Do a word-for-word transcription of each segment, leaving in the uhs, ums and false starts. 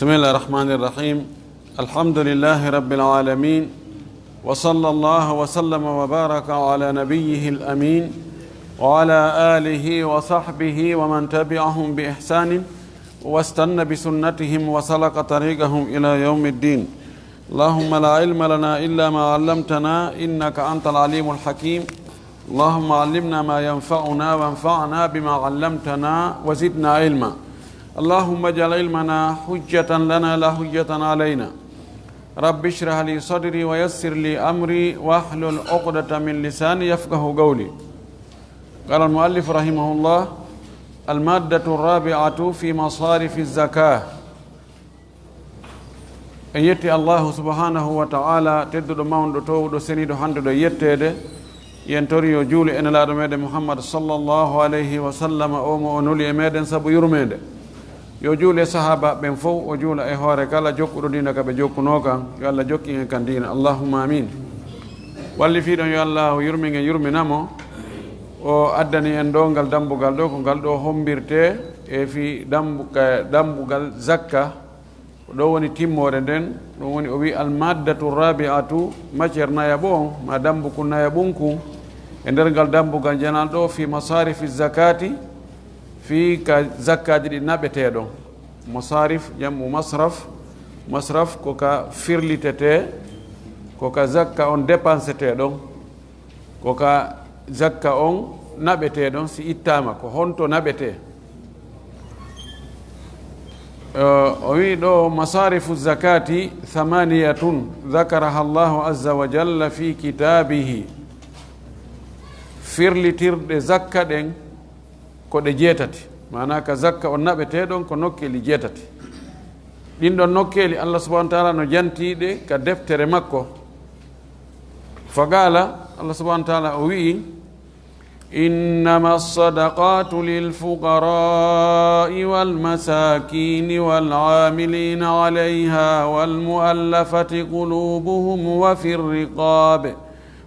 بسم الله الرحمن الرحيم. الحمد لله رب العالمين. وصلى الله وسلم وبارك على نبيه الأمين وعلى آله وصحبه ومن تبعهم بإحسان واستن بسنتهم وسلك طريقهم إلى يوم الدين. اللهم لا علم لنا إلا ما علمتنا إنك أنت العليم الحكيم. اللهم علمنا ما ينفعنا وانفعنا بما علمتنا وزدنا علما. اللهم اجعل علمنا حجة لنا لا حجة علينا. رب اشرح لي صدري ويسر لي أمري واحلل عقدة من لساني يفقه قولي. قال المؤلف رحمه الله: المادة الرابعة في مصارف الزكاة. En yetti Allahu subhanahu wa ta'ala, tedduɗo, mawnuɗo, towuɗo, seniiɗo, handuɗo e yetteede. Yen tori yo juulu e Nelaaɗo meɗen Muhammad sallallahu alayhi wa sallam, o mo o nuli e meɗen sabu yurmeende. Yo juulu e sahaaba ɓen fow, o juula e hoore kala jokkuɗo diina ka ɓe jokkunoo kan. Yo Allah jokkin en kan diina. Allahumma amin. Wallifiiɗo on, yo Allah yurmin en, yurmina mo. O addani en ɗo ngal dambugal ɗo, ko ngal ɗo hombirte e fii dambu-, ka dambugal zakka. Ko ɗo woni timmoore nden, ɗum woni o wi'i: "Al-maaddatu raabi'atu", matière nayaɓo on, ma dambukun nayaɓunkun, e nder ngal dambugal janal ɗo, "fi masaarifi zakaati", fii ka zakkaaji ɗi naɓetee ɗon. Masaarif, jam'u masraf, masraf ko ka firlitetee, ko ka zakka on dépensetee ɗon. Ko ka zakka on naɓetee ɗon, si ittaama, ko honto naɓetee? Eh, o wi'i ɗo: "Masaarifu zakaati thamaniyatun, dhakaraha Allahu azza wa jalla fi kitaabihi." Firlitirɗe zakka ɗen ko ɗe jeetati. Maanaa ka zakka on naɓetee ɗon ko nokkeeli jeetati. Ɗin ɗon nokkeeli, Allah subhanahu wa ta'ala no jantii ɗe ka deftere makko. Fa qaala, Allah subhanahu wa ta'ala o wi'i: "إنما الصدقات للفقراء والمساكين والعاملين عليها والمؤلفة قلوبهم وفي الرقاب،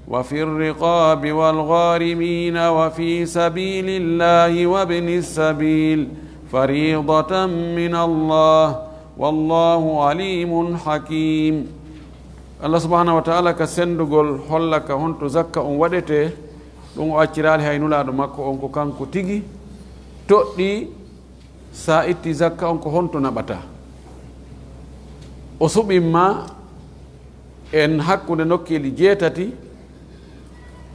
وفي الرقاب والغارمين وفي سبيل الله وابن السبيل فريضة من الله، والله عليم حكيم." Allah subhanahu wa ta'ala ka sendugol holla ka honto zakka on waɗetee, ɗum o acciraali hay Nulaaɗo makko on, ko kanko tigi toɗɗii, sa itti zakka on ko honto naɓataa. O suɓin ma en hakkunde nokkeeli jeetati,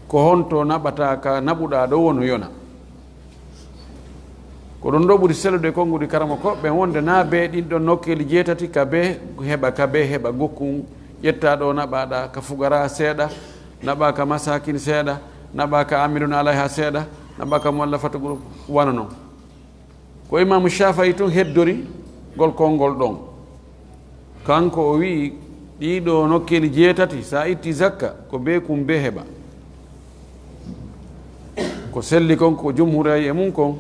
ko honto naɓataa ka naɓuɗaa ɗo wano yona. Ko ɗum ɗo ɓuri sellude e konguɗi karamokooɓe ɓen wonde naa bee ɗin ɗon nokkeeli jeetati, ka bee heɓa, ka bee heɓa gokkun, ƴettaa ɗo naɓaa ɗaa ka fugaraa seeɗa, naɓaa ka masaakin seeɗa, naɓaa ka aamiluna alayha seeɗa, naɓaa ka muallafatu qulub, wano non. Ko Imaamu Shaafi'i tun heddori ngol konngol ɗon. Kanko o wi'i, ɗii ɗoo nokkeeli jeetati, sa itti zakka, ko bee kun bee heɓa. Ko selli kon, ko jumhur e mun kon,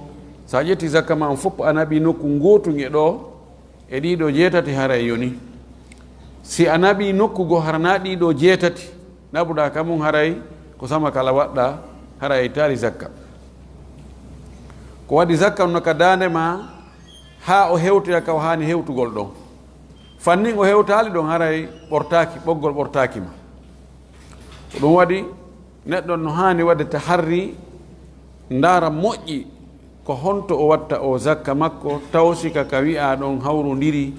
sa ƴetti zakka ma on fof, a naɓi nokku ngootun e ɗoo, e ɗii ɗoo jeetati, haray yoni. Si a naɓi nokku goo, hara naa ɗii ɗoo jeetati, naɓuɗaa ka mun, haray ko sama kala waɗɗaa, haray a ittaali zakka. Ko waɗi zakka on no ka daande ma, haa o hewtoya ka o haani hewtugol ɗon. Fannin o hewtaali ɗon, haray ɓortaaki, ɓoggol ɓortaaki ma. Ko ɗum waɗi, neɗɗo no haani waɗde taharri, ndaara moƴƴi ko honto o watta o zakka makko, taw si ka ka wi'aa ɗon hawrondiri,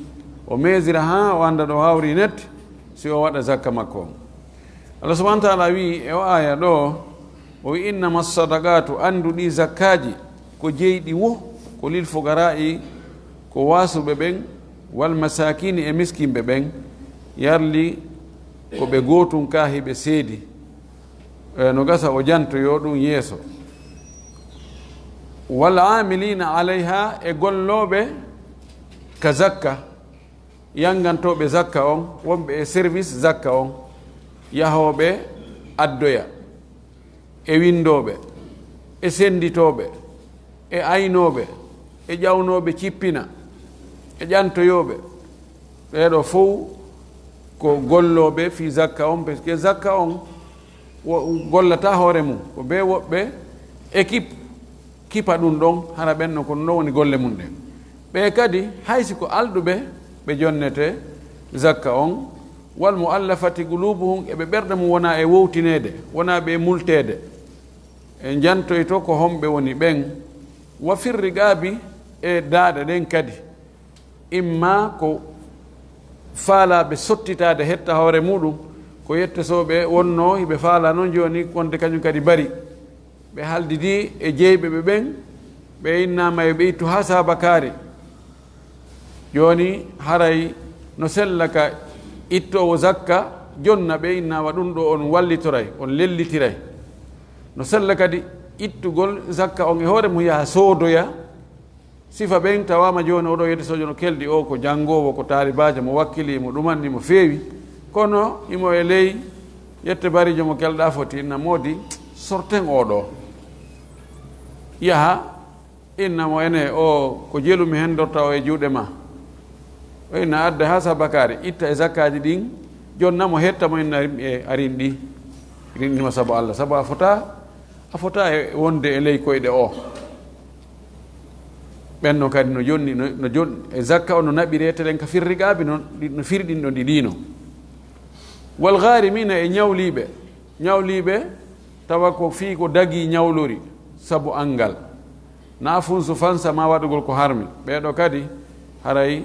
o meesira haa o annda ɗo hawri net, si o waɗa zakka makko on. Allah subhanahu wa ta'ala wi'i e o aaya ɗo, o wi'i: "Innama sadaqatu", anndu ɗi zakkaaji, ko jeyɗi wo, ko lil fuqara'i, ko waasuɓe ɓen, wal masakini, e miskinɓe ɓen, yarli ko ɓe gootun ka hiɓe seedi. E, no gasa o jantoyoo ɗum yeeso. Wal aamiliina alayha, e gollooɓe ka zakka, yanngantooɓe zakka on, wonɓe e service zakka on, yahooɓe addoya, e winndooɓe, e sennditooɓe, e aynooɓe, e ƴawnooɓe cippina, e ƴantoyooɓe. Ɓee ɗoo fow ko gollooɓe fii zakka on, parce que zakka on wo-, gollataa hoore mun, ko bee woɓɓe équipe kipa ɗum ɗon, hara ɓen no ko ɗum ɗon woni golle mun ɗen. Ɓee kadi, hay si ko alɗuɓe, ɓe jonnete zakka on. Wal mu'allafati qulubuhum, e ɓe ɓerɗe mum wona e wowtineede, wona ɓe multeede. E jantoyto ko homɓe woni ɓen. Wa fir riqaabi, e daaɗe ɗen kadi. Imma ko faalaaɓe sottitaade hetta hoore muɗum, ko yettesooɓe wonnoo hiɓe faalaa non jooni, wonde kañum kadi bari. Ɓe haldidi e jeyɓe ɓe ɓen, ɓe innaama yo ɓe ittu haa saabakaari. Jooni haray no sella ka ittoowo zakka jonna ɓe innaama ɗum ɗo on wallitoray, on lellitiray. No sella kadi ittugol zakka on e hoore mum yaha soodoya. Sifa ɓen tawaama jooni oɗo yettisoojo no kelɗi o ko janngoowo, ko taalibaajo, mo wakkilii, mo ɗumanni, mo feewi. Kono himo e ley yette bariijo mo kelɗaa foti, inna moodi, sorten oɗo. Yaha, inna mo ene o ko jelu mi hendorta o e juuɗe ma. O inna adda haa sabakaari, itta e zakkaaji ɗin, jonna mo hetta mo inna e arin ɗi. Rinɗima sabu Allah, sabu a fota, a fota e wonde e ley koyɗe o. Ɓen non kadi no jonni, no, no jon-, e zakka on no naɓiree telen ka fir riqaabi non, ɗi, no firi ɗin ɗon ɗi ɗiino. Wal ghaarimiina, e ñawliiɓe, ñawliiɓe tawa ko fii ko dagii ñawlori sabu anngal. Na funsu fansa ma waɗugol ko harmi. Ɓee ɗoo kadi haray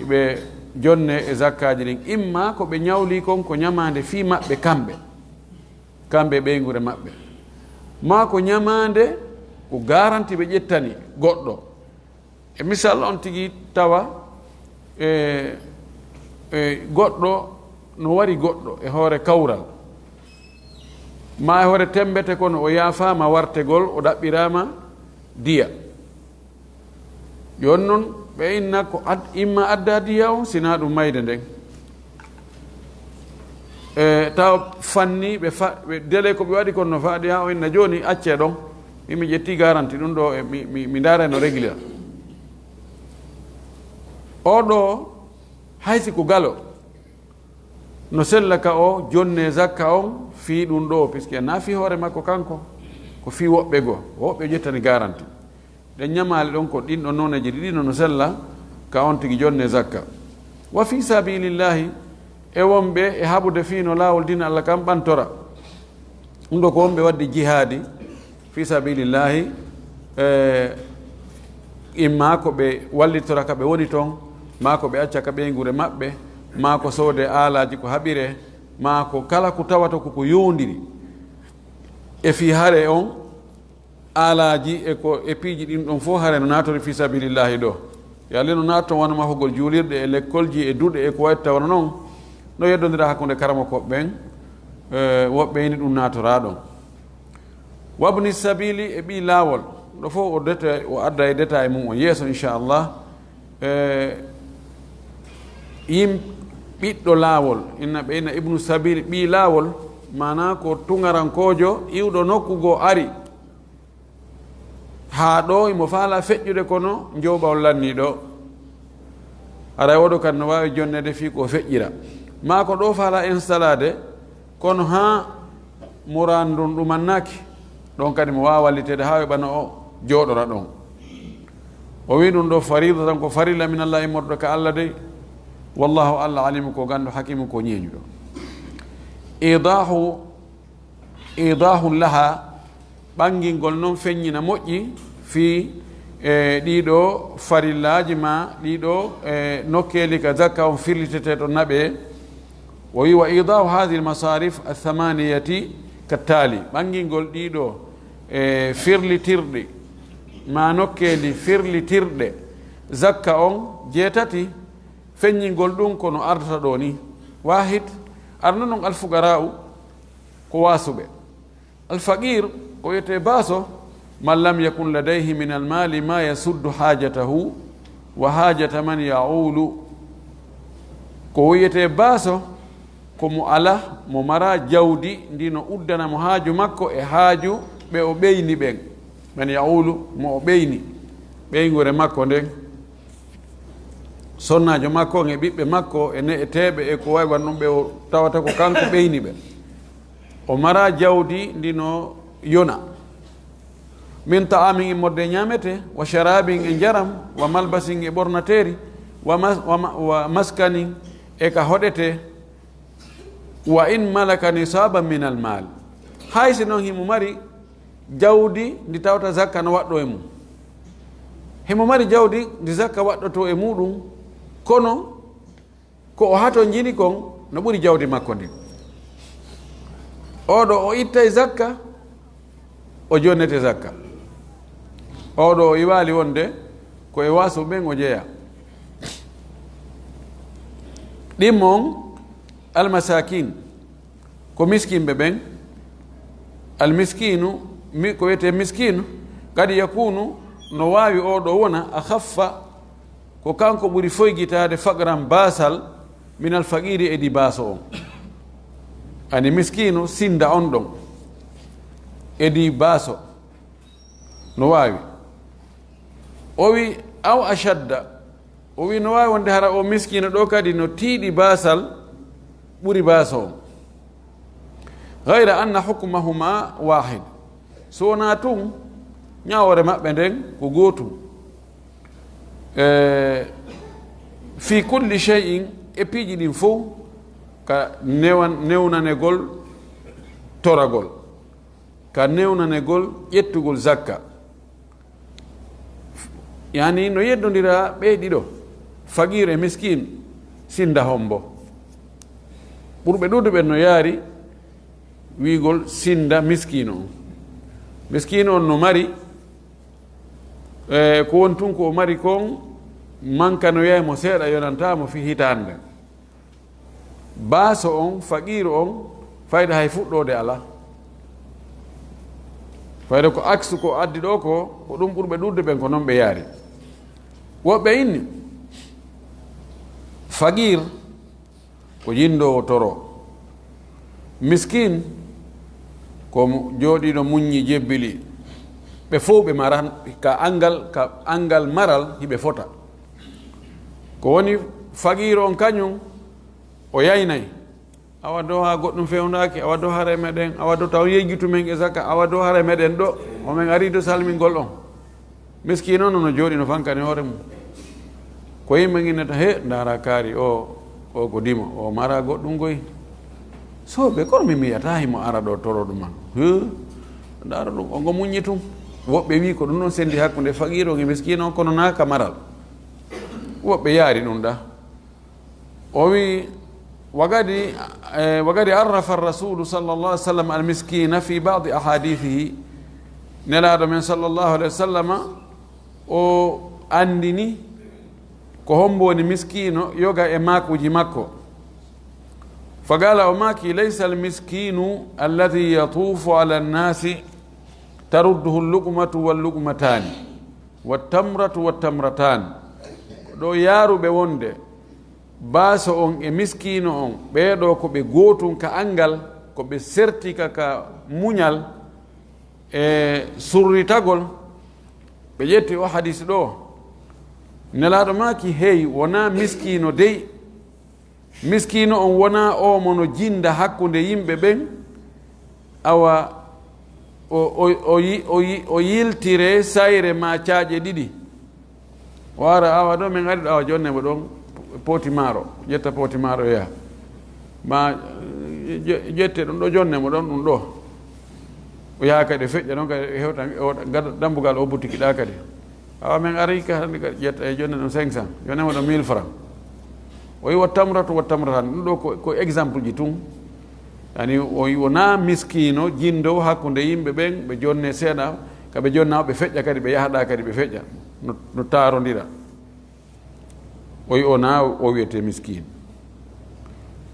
ɓe jonne e zakkaaji ɗin. Imma ko ɓe ñawlii kon ko ñamaande fii maɓɓe kamɓe. Kamɓe e ɓeynguure maɓɓe. Maa ko ñamaande ko garanti ɓe ƴettani goɗɗo. E misal on tigi tawa, e, e goɗɗo no wari goɗɗo e hoore kawral. Maa e hoore tembete kono o yaafaama wartegol, o ɗaɓɓiraama diya. Jooni non, ɓe inna ko ad-, imma adda diya on, sinaa ɗum mayde nden. E, taw fanni ɓe fa-, ɓe dele ko ɓe waɗi kon no faɗi, haa o inna jooni accee ɗon. Imi ƴetti garanti ɗum ɗo, e mi, mi, mi ndaara no regilira. O ɗo, hay si ko galo, no sella ka o jonne zakka on fii ɗum ɗo, puisque na fii hoore makko kanko, ko fii woɓɓe goo, woɓɓe ƴettani garanti. Ɗen ñamaale ɗon ko ɗin ɗon nooneeji ɗiɗi no, no sella ka on tigi jonne zakka. Wa fii sabilillahi, e wonɓe e haɓude fii no laawol diina Allah kan ɓantora. Ɗum ɗo ko wonɓe waɗde jihaadi fii sabilillahi, e, imma ko ɓe wallitora ka ɓe woni ton, maa ko ɓe acca ka ɓeynguure maɓɓe, maa ko soode aalaaji ko haɓiree, maa ko kala ko tawata ko ko yowndiri e fii hare on, aalaaji e ko, e piiji ɗin ɗon fof hare no naatori fii sabilillahi ɗo. Yalla no naaton wano mahugol juulirɗe e lekkolji e duɗe e ko wayi tawano non, no yeddondira hakkunde karamokooɓe ɓen, e, woɓɓe hini ɗum naatoraa ɗon. Wabni sabili e ɓii laawol, ɗo fof o deta-, o adda e détail mum on yeeso, inchallah. E, yim-, ɓiɗɗo laawol, inna ɓe inna ibnu sabili, ɓii laawol, maanaa ko tungarankoojo iwɗo nokku goo ari. Haa ɗoo himo faalaa feƴƴude kono njooɓawol lannii ɗoo. Haray oɗo kadi no waawi jonneede fii ko o feƴƴira. Maa ko ɗoo faalaa installaade, kono haa muraadu ndun ɗumannaaki, ɗon kadi mo waawa walliteede haa yoɓa no o jooɗora ɗon. O wi'i ɗun ɗoo fariidatan ko farilla min Allah immorɗo ka Allah dey. Wallahu Allah alimu ko ganndo hakimu ko ñeeñuɗo. Iidaahu Iidaahun laha, ɓanngingol non feññina moƴƴi fii, e, ɗii ɗoo farillaaji maa ɗii ɗoo, e, nokkeeli ka zakka on firlitetee ɗon naɓee. O wi'i, wa iidaahu haadihil masaarif athamaniyati kattaali, ɓanngingol ɗii ɗoo, e, firlitirɗi maa nokkeeli firlitirɗe zakka on jeetati, feññingol ɗum ko no ardata ɗoo nii. Waahid, arno non alfuqaraa'u, ko waasuɓe. Alfaqir, ko wiyetee baaso, man lam yakun ladayhi min almali ma yasuddu hajatahu wa hajata man yaulu. Ko wiyetee baaso, ko mo ala, mo mara jawdi ndi no uddana mo haaju makko e haaju ɓe o ɓeyni ɓen. Man yaulu, mo o ɓeyni, ɓeynguure makko nden. Sonnaajo makko on e ɓiɓɓe makko e ne'eteeɓe e ko wayi wano ɗum ɓe o tawata ko kanko ɓeyni ɓe. O mara jawdi ndi no yona. Min ta'amin immorde e ñaamete, wa sharabin e njaram, wa malbasin e ɓornateeri, Wa mas-, wa ma-, wa maskanin, e ka hoɗete, wa in malaka nisaban min al mal. Hay si non himo mari jawdi ndi tawata zakka no waɗɗo e mum. Himo mari jawdi ndi zakka waɗɗoto e muɗum, kono ko o hatonjini kon no ɓuri jawdi makko ndin. Oo ɗoo o ittay zakka, o jonnete zakka. Oo ɗoo o iwaali wonde ko e waasu ɓen o jeyaa. Ɗimmo on, almasakin, ko miskinɓe ɓen. Almiskinu, mi-, ko wiyetee miskinu, kadi yakunu, no waawi oo ɗoo wona, akhaffa, ko kanko ɓuri foygitaade faqran baasal, minal faqiri, edii baaso on. Ani miskinu sinda on ɗon, edii baaso, no waawi. O wi, aw ashadda, o wi no waawi wonde hara o miskinu ɗoo kadi no tiiɗi baasal, ɓuri baaso on. Ghayra anna hukmahuma wahid. So wonaa tun, ñaawoore maɓɓe nden ko gootum. E, fi kulli shay'in, e piiji ɗin fow, ka newan-, newnanegol toragol, ka newnanegol ƴettugol zakka. Yani no yeddondira ɓe ɗiɗo, faqir e miskin, sinda hombo. Ɓurɓe ɗuuɗuɓe no yaari wi'ugol sinda miskiino on. Miskiino on no mari, e, ko woni tun ko o mari kon, mankanoyay mo seeɗa, yonantaa mo fii hitaande nden. Baaso on, faqiiru on, fayda hay fuɗɗoode alaa. Fayda ko aksu ko addi ɗoo ko, ko ɗum ɓurɓe ɗuuɗude ɓen ko non ɓe yaari. Woɓɓe inni, faqiir ko jinndoowo toro. Miskiin ko mo jooɗiiɗo muññi jebbili. Ɓe fow ɓe maran ka anngal, ka anngal maral hiɓe fota. Ko woni faqiiru on kañum, o yaynay. Awa do haa goɗɗum fewndaaki, awa do haray meɗen, awa do taw yejjitu men e zaka, awa do haray meɗen ɗo, o men ari do salmingol on. Miskiino no, no jooɗi no fankani hoore mum. Ko yimɓe nginnata, "He, ndaara kaari o, o ko dimo, o mara goɗɗum koy." Sooɓe, kono mi miyata himo ara ɗo toro ɗum an. He, ndaara ɗum, o ngo muññi tun. Woɓɓe wi ko ɗum ɗon sendi hakkunde faqiiro e miskiino, kono naa ka maral. Woɓɓe yaari ɗum ɗa. O wi, "Wa qad, eh, wa qad arrafa ar-Rasulu sallallahu alaihi wasallam al-miskina fi ba'di ahadithihi." Nelaaɗo men sallallahu alaihi wasallam o anndini ko hombo woni miskiino yoga e maakuuji makko. Fa qala, o maaki, "Laysa al-miskinu alladhi yatufu ala an-nasi tarudduhu al-luqmatu wal-luqmatani, wat-tamratu wat-tamratan." Ko ɗo yaaruɓe wonde baaso on e miskiino on, ɓee ɗoo ko ɓe gootun ka anngal, ko ɓe serti ka, ka muñal e surritagol. Ɓe ƴetti o hadis ɗoo. Nelaaɗo maaki, "Hey, wonaa miskiino dey. Miskiino on wonaa oo mo no jinda hakkunde yimɓe ɓen, awa, o, o, o yi-, o yi-, o yiltire sayre maa caaƴe ɗiɗi." O ara, awa ɗo men ari ɗo, awa jonne mo ɗon pooti maaro, ƴetta pooti maaro yaha. Ma, eh, je-, ƴette ɗum ɗo jonne mo ɗon ɗum ɗo. O yaha kadi feƴƴa ɗon kadi hewta, o gada dambugal o butiki ɗa kadi. Awa men ari ka hannde kadi ƴetta e jonne ɗum cinq cents, jonne mo ɗon mille francs. O yi wa tamratu wa tamratan, ɗum ɗo ko, ko exemple ji tun. Yani o, o wonaa miskiino, jindowo hakkunde yimɓe ɓen, ɓe jonne seeɗa, ka ɓe jonna ɓe feƴƴa kadi, ɓe yahɗa kadi ɓe feƴƴa, no, no taarondira. O yi o naa o wiyetee miskiin.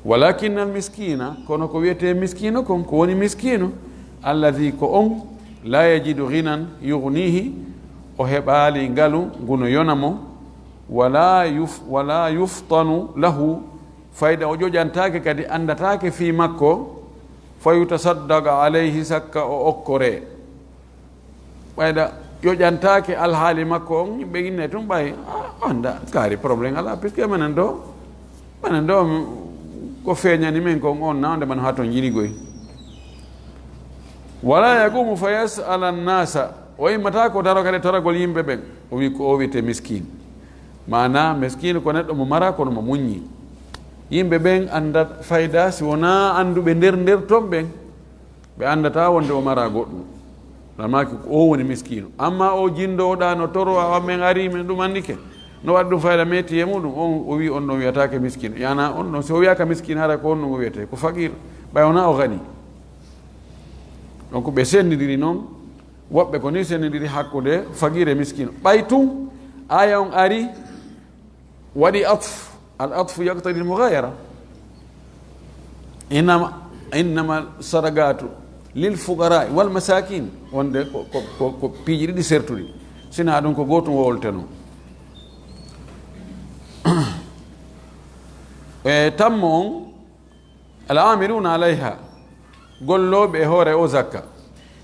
Walakin al miskiina, kono ko wiyetee miskiino kon, ko woni miskiino, alladhi ko on, laa yajidu ghinan yughnihi, o heɓaali ngalu ngu no yona mo, wala yuf-, wala yuftanu lahu, fayda o ƴoƴantaake kadi anndataake fii makko, fa yutasaddaqa alayhi, sakka o okkoree. Ɓayda ƴoƴantaake alhaali makko on, yimɓe inne tun ɓay, ah, annda, kaari problème alaa, puisque menen ɗo, menen ɗo, ko feeñani men kon on na, nde man haton jiɗi goy. Wala yaqumu fa yas'ala an-nasa, o immata ko daro kadi toragol yimɓe ɓen, o wi ko o wiyete miskin. Maanaa, miskiino ko neɗɗo mo maraa kono mo muññii. Yimɓe ɓen anndat fayda si wonaa annduɓe nder nder ton ɓen. Ɓe anndataa wonde o maraa goɗɗum. Ɓe maaki ko o woni miskiino. Amma o jinndooɗaa no toro, "Awa men arii, men ɗum anndike." No waɗi ɗum fayda metti e muɗum, on o wi'i on ɗon wiyataake miskiino. Yana on ɗon, si o wiyaaka miskiino, hara ko on ɗum o wiyetee, ko faqiir. Ɓay wonaa o gani. Donc ɓe senndindiri non, woɓɓe ko ni senndindiri hakkunde faqiir e miskiino. Ɓay tun, aaya on ari, waɗi atf. Al atfu yaqtadi al mughayara. Innama, innama sadaqatu lil fuqara wal masakin. Wonde ko, ko, ko, ko piiji ɗiɗi sertuɗi. Sina ɗum ko gootum wowlteno. E tammo on, al-aamiluna alayha, gollooɓe e hoore o zakka.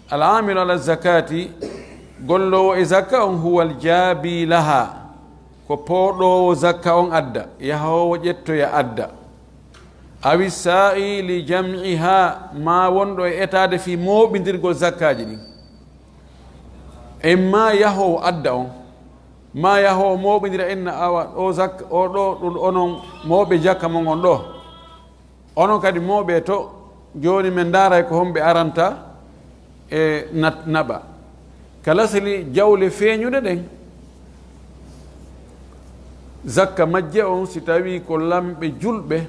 Al-aamilu ala zakati, golloowo e zakka on, huwa al-jaabi laha, ko pooɗoowo zakka on adda, yahoowo ƴettoya adda. Awi saa'i li jam'iha, maa wonɗo e etaade fii mooɓindirgol zakkaaji ɗin. Imma yahoowo adda on, maa yahoowo mooɓindira inna awa o zakka, o ɗo, ɗum onon mooɓe jakka mon on ɗo. Onon kadi mooɓee to, jooni men ndaaray ko homɓe aranta e nat-, naɓa. Kala seli jawle feeñuɗe ɗen, zakka majje on, si tawii ko lamɓe julɓe,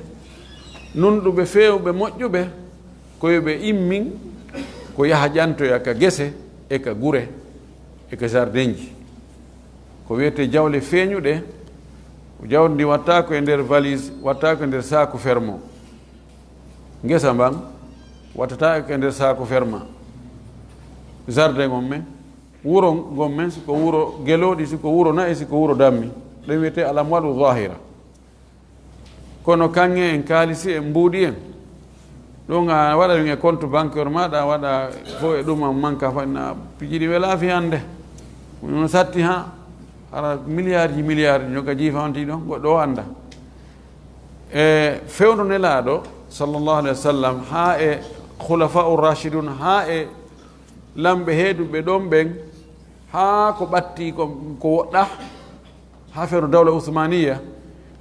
nunɗuɓe feewɓe moƴƴuɓe, ko yo ɓe immin, ko yaha ƴantoya ka gese e ka gure e ka jardinji. Ko wiyetee jawle feeñuɗe, jawdi ndi wattaako e nder valise, wattaako e nder saaku fermo. Ngesa mban wattataake e nder saaku ferma. Jardin on men, wuro ngon men, si ko wuro gelooɗi, si ko wuro na'i, si ko wuro dammi, ɗum wiyetee al amwalu zahira. Kono kaŋŋe en, kaalisi en, mbuuɗi en, ɗum a waɗa ɗum e compte bancaire maaɗa, a waɗa fof e ɗum, a manka fof, na piiji ɗi welaa fii hannde. No satti haa hara milliardji, milliardji, no ka jiifanti ɗon, goɗɗo o annda. E fewndo Nelaaɗo, sallallahu alaihi wa sallam, haa e khulafa'ur rashidun, haa e lamɓe heeduɓe ɗon ɓen, haa ko ɓatti ko, ko woɗɗaa, haa fewndo dawla Usmaniya,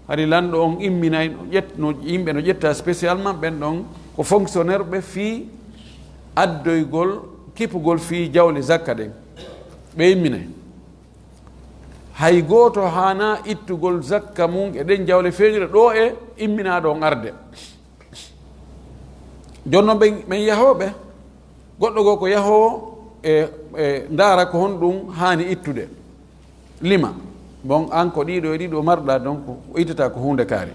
hari lanɗo on imminay, no ƴet-, no yimɓe no ƴetta spécialement ɓen ɗon ko fonctionnaire ɓe fii addoygol, kipugol fii jawle zakka ɗen. Ɓe imminay. Hay gooto haanaa ittugol zakka mun e ɗen jawle feeñuɗe ɗoo e imminaaɗo on arde. Jooni non ɓen, ɓen yahooɓe, goɗɗo goo ko yahoowo e, e ndaara ko honɗum haani ittude. Lima. Bon, an ko ɗiɗo e ɗiɗo marɗa, donc o ittata ko huunde kaari.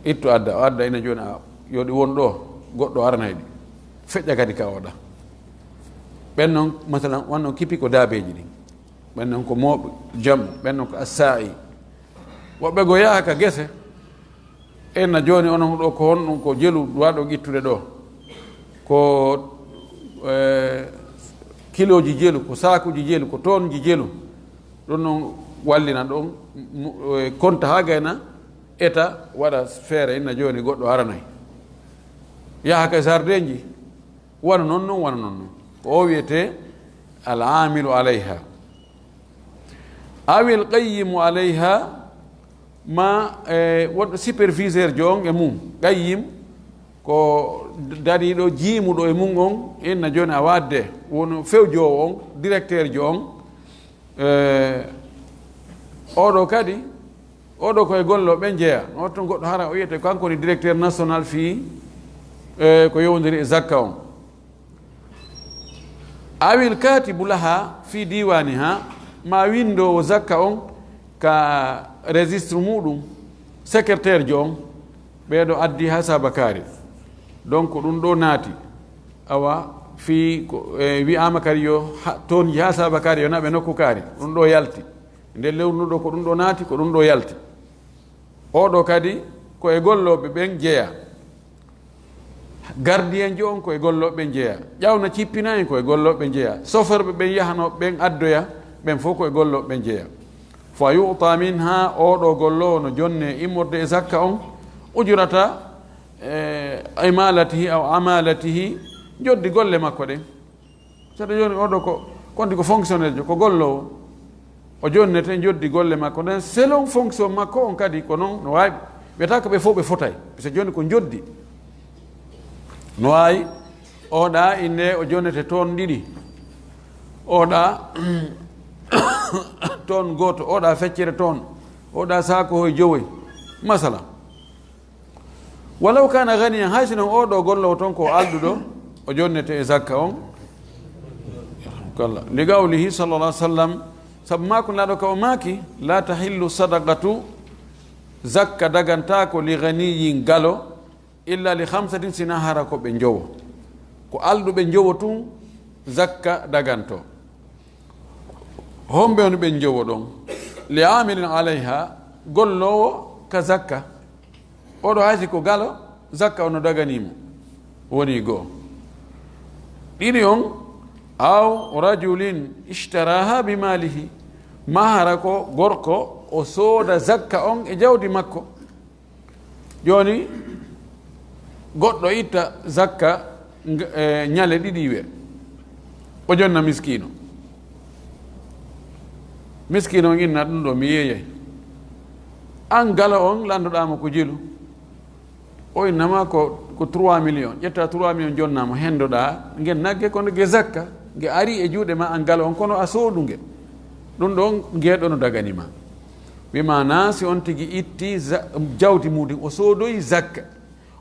Ittu adda, o adda ina jooni a, yo ɗi won ɗoo, goɗɗo aranay ɗi. Feƴƴa kadi ka oɗa. Ɓen non, masalan, wonno kipi ko daabeeji ɗin. Ɓen non ko mooɓe jammu, ɓen non ko assaa'i. Woɓɓe goo yaha ka gese, en na jooni onon ɗoo ko honɗum ko jelu waaɗo ittude ɗoo? Ko, eh, kilooji jelu, ko saakuji jelu, ko tonji jelu. Ɗum non wallina ɗon, mu-, eh, konta haa gayna eta waɗa feere, en na jooni goɗɗo aranay. Yaha ka jardinji, wano non non, wano non non. Ko o wiyetee al-aamilu alayha. Awil qayyimu alayha, ma, eh, woɗɗo superviseur jo on e mum. Qayyim ko dariiɗo, jiimuɗo e mum on, inna jooni a waadde, woni fewjoowo on, directeur jo on. Eh, oɗo kadi, oɗo ko e gollooɓe ɓen jeyaa. No ton goɗɗo hara o wiyete kanko woni directeur national fii, eh, ko yowondiri e zakka on. Awil katibu laha fi diwaniha, ma winndoowo zakka on ka registre muɗum, secrétaire jo on, ɓeeɗo addi haa saabakaari. Donc, ɗum ɗo naati. Awa, fii ko, e, wi'aama kadi yo ha-, toonji haa saabakaari yo naɓe nokku kaari. Ɗum ɗo yalti. Nden lewru ndu ɗo ko ɗum ɗo naati, ko ɗum ɗo yalti. Oɗo kadi ko e gollooɓe ɓen jeyaa. Gardiyenjo on ko e gollooɓe ɓen jeyaa. Ƴawna cippina en ko e gollooɓe ɓen jeyaa. Soferɓe ɓen yahanooɓe ɓen addoya, ɓen fof ko e gollooɓe ɓen jeyaa. Fa yu'ta minha, oɗo golloowo no jonnee immorde e zakka on, ujrata, e, imalatihi aw amalatihi, joddi golle makko ɗen. Saɗa jooni oɗo ko, konti ko fonctionnaire jo, ko golloowo. O jonnete njoddi golle makko nden, selon fonction makko on kadi ko non no waawi. Wiyata ko ɓe fof ɓe fotay, parce que jooni ko njoddi. No waawi, oɗa innde o jonnete ton ɗiɗi, oɗa ton gooto, oɗa feccere ton, oɗa saakohoy jowoy, masala. Walaw kana ganiyan, hay si non oo ɗoo golloowo ton ko alɗuɗo, o jonnete e zakka on. Kalla. Li qawlihi sallallahu alaihi wasallam, sabu maaku Nelaaɗo ka o maaki, "La tahillu sadaqatu, zakka dagantaako li ganiyin galo, illa li khamsatin, sina hara ko ɓe njowo." Ko alɗuɓe njowo tun zakka daganto. Homɓe woni ɓen njowo ɗon? Li amilin alayha, golloowo ka zakka. Oɗo hay si ko galo, zakka on no daganii mo. Woni goo. Ɗiɗi on, aw rajulin ishtaraha bi malihi. Maa hara ko gorko, o sooda zakka on e jawdi makko. Jooni, goɗɗo itta zakka, nga-, e, ñale ɗiɗi iwe. O jonna miskiino. Miskiino on inna ɗum ɗo, mi yeeyay. An galo on, landoɗaa mo ko jelu. O innama ko, ko trois millions. Ƴetta trois millions jonnaa mo, hendoɗaa ngen nagge kono ge zakka. Nge ari e juuɗe ma an galo on, kono a soodu nge. Ɗum ɗon, nge ɗo no dagani ma. Wi maana, si on tigi itti za-, jawdi muɗum, o soodoyi zakka.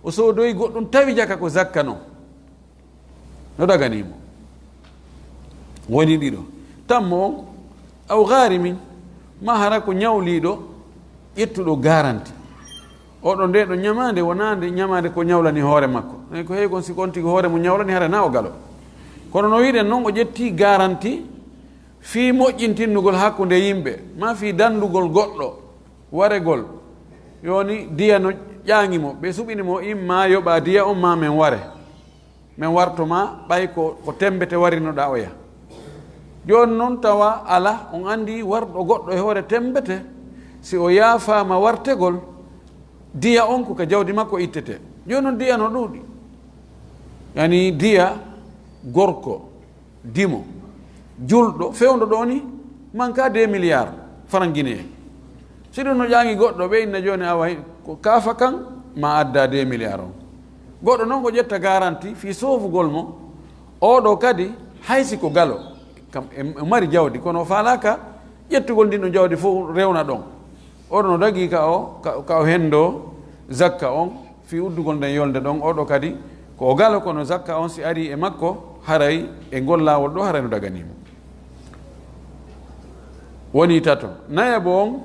O soodoyi goɗɗum tawi jaka ko zakka non. No daganii mo. Woni ɗiɗo. Tammo on, aw ghaarimin, maa hara ko ñawliiɗo, ƴettuɗo garanti. Oɗo nde ɗo ñamaande wonaande, ñamaande ko ñawlani hoore makko. E ko heewi kon si kon tigi hoore mo ñawlani, hara na o galo. Kono no wiɗen non, o ƴetti garanti fii moƴƴintinnugol hakkunde yimɓe, maa fii dandugol goɗɗo, waregol. Yoni diya no ƴaŋi mo, ɓe suɓini mo, imma yoɓa diya on, maa men ware. Men warto ma, ɓay ko, ko tembete warinoɗaa oya. Jooni non tawa ala, on andi warɗo goɗɗo e hoore tembete, si o yaafaama wartegol, diya on ko ka jawdi makko ittete. Jooni non diya no ɗuuɗi. Yani diya gorko, dimo, julɗo, fewndo ɗo ni, manka deux milliards francs guinéens. Si ɗum no ƴaŋi goɗɗo, ɓe inna jooni awa ko kaafa kan, ma adda deux milliards on. Goɗɗo non ko ƴetta garanti fii soofugol mo, oɗo kadi hay si ko galo, kam e, e mari jawdi, kono o faalaaka ƴettugol ndin ɗon jawdi fof rewna ɗon. Oɗo no dagii ka o, ka, ka o hendo zakka on, fii uddugol nden yolnde ɗon, oɗo kadi ko o galo, kono zakka on si ari e makko, haray e ngol laawol ɗo, haray no daganii mo. Woni tato. Nayabo on,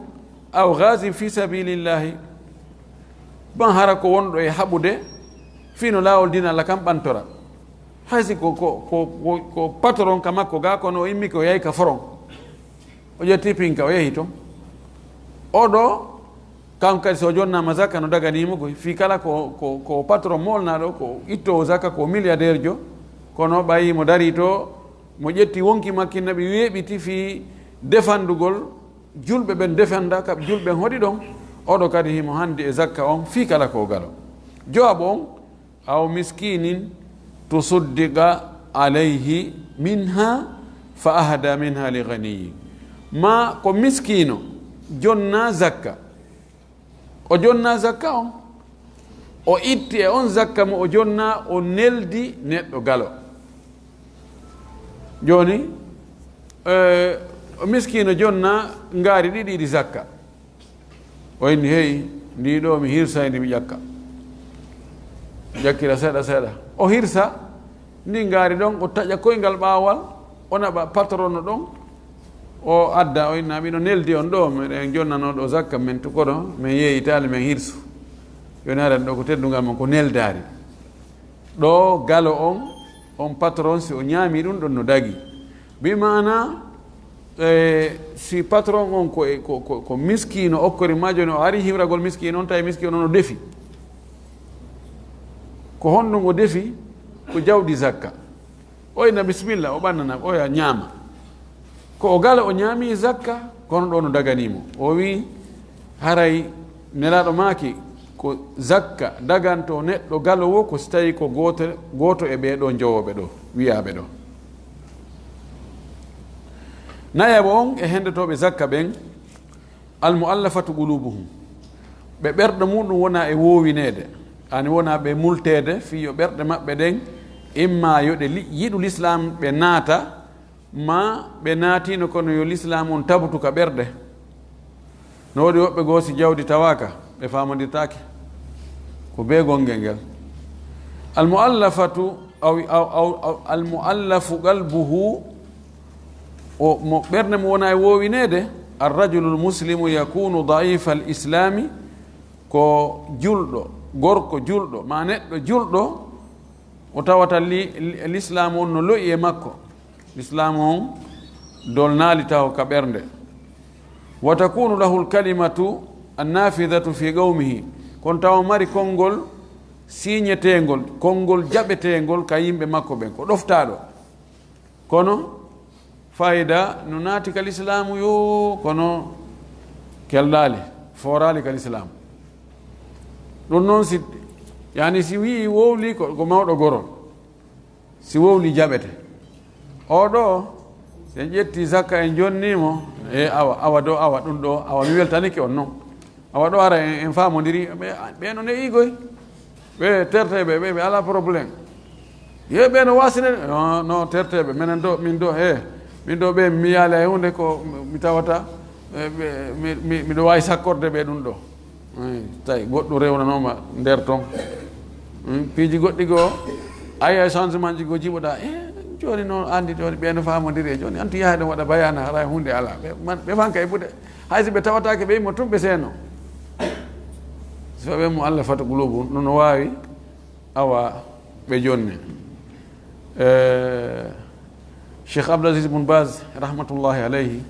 aw ghazin fi sabilillahi, ban hara ko wonɗo e haɓude fii no laawol diina Allah kan ɓantora. Hay si ko, ko, ko, ko, ko patron ka makko ga, kono o immi ko yahi ka foron. O ƴetti pinka, o yehi ton. Oɗo, kan kadi so jonnaama zakka no daganii mo koy. Fii kala ko, ko, ko patron moolnaaɗo, ko ittoowo zakka, ko milliardaire jo, kono ɓayi mo darii to, mo ƴetti wonki makki naɓi weeɓiti fii defandugol julɓe ɓen, defenda ka julɓe ɓen hoɗi ɗon. Oɗo kadi himo handi e zakka on fii kala ko galo. Jowaabu on, aw miskinin tusuddiqa alayhi minha fa ahda minha li ganiyin. Ma ko miskiino jonna zakka. O jonna zakka on. O itti e on zakka mo o jonna, o neldi neɗɗo galo. Jooni, eh, o miskiino jonna ngaari ɗiɗi ɗi zakka. O inni, "Hey, ndi ɗo mi hirsay ndi mi ƴakka." Ƴakkira seeɗa seeɗa. O hirsa, ndi ngaari ɗon, o taƴa koyngal ɓaawal, o naɓa patron no ɗon, o adda, o inna, "Miɗo neldi on ɗo, miɗen jonnanoo ɗo zakka men, to kono men yeeyitaali, men hirsu. Jooni haren ɗo ko teddungal mon, ko neldaari." Ɗo galo on, on patron, si o ñaami ɗum ɗon no dagi. Bi maana, eh, si patron on ko, ko, ko, ko miskiino okkori ma, jooni o ari himragol miskiino on, tawi miskiino on no defi. Ko honɗum o defi? Ko jawdi zakka. O inna bismillah, o ɓannana, o ya ñaama. Ko o galo o ñaami zakka, kono ɗo no daganii mo. O wi'i, haray Nelaaɗo maaki, ko zakka daganto neɗɗo galo wo, ko si tawi ko gooto, gooto e ɓee ɗoo njowooɓe ɗoo, wi'aaɓe ɗoo. Nayaɓo on e hendotooɓe zakka ɓen, al mu'allafatu qulubuhum, ɓe ɓerɗe muɗum wona e woowineede, ani wona ɓe multeede, fii yo ɓerɗe maɓɓe ɗen, imma yo ɗe li-, yiɗu lislaam ɓe naata, ma ɓe naatiino kono yo lislaam on tabutu ka ɓerɗe. No woodi woɓɓe goo si jawdi tawaaka, ɓe faamondirtaake. Ko bee gonngel ngel. Al mu'allafatu aw, aw, aw, aw, al mu'allafu qalbuhu, o, mo ɓernde mum wona e woowineede, ar rajulul muslimu yakunu da'ifa al islami, ko julɗo, gorko julɗo, ma neɗɗo julɗo, o tawata li-, li-, lislaamu on no lo'i e makko. Lislaamu on dolnaali taho ka ɓernde. Wa takunu lahu al kalimatu an nafidatu fi qawmihi. Kono tawa mari konngol siiñeteengol, konngol jaɓeteengol ka yimɓe makko ɓen. Ko ɗoftaaɗo. Kono fayda no naati ka lislaamu yo, kono kelɗaali, fooraali ka lislaamu. Ɗum noon si, yani si wi'i wowli ko, ko mawɗo gorol. Si wowli jaɓete. Oo ɗoo, si en ƴetti zakka en jonnii mo, e awa, awa ɗoo, awa ɗum ɗoo, awa mi weltanike on non. Awa ɗoo ara en, en faamondiri, ɓe, ɓe no ne'i koy. Ɓe terteeɓe, ɓe, ɓe alaa problème. Ye ɓe no waasine, no, no terteeɓe, menen ɗoo, min ɗoo, e, min ɗoo ɓe mi yaala e huunde ko mi tawata, e, ɓe, mi, mi, miɗo waawi sakkorde ɓe ɗum ɗoo. Eey, tawi goɗɗum rewnanooma nder ton. Hmm, piiji goɗɗi goo, a yi'ay changement ji goo jiɓoɗaa. E, jooni noon anndi jooni ɓe no faamondiri e jooni. Anndi yaha ɗon waɗa bayaana, haray huunde alaa. Ɓe, man, ɓe fanka e buɗe. Hay si ɓe tawataake ɓe immo tun ɓe seeno. So ɓe mo Allah fata qulubu, no, no waawi, awa, ɓe jonne. Eh, Cheikh Abdul Aziz Bun Baz, rahmatullahi alayhi,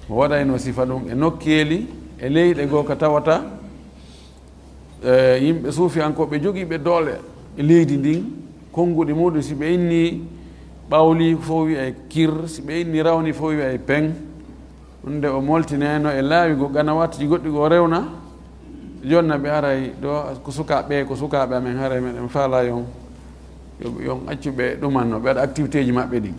o waɗayno sifa ɗum e nokkeeli, e leyɗe goo ka tawata, eh, yimɓe suufiyankooɓe jogiiɓe doole e leydi ndin, konnguɗi muɗum, si ɓe inni ɓawli, fof wi'ay kir, si ɓe inni rawni, fof wi'ay peŋ. Ɗum nde o moltinayno e laawi go ganawatji goɗɗi go rewna, jonna ɓe aray ɗo ko sukaaɓe, ko sukaaɓe amen, haray meɗen faala yon, yo, yon accu ɓe ɗumanno, ɓe waɗa activité ji maɓɓe ɗin.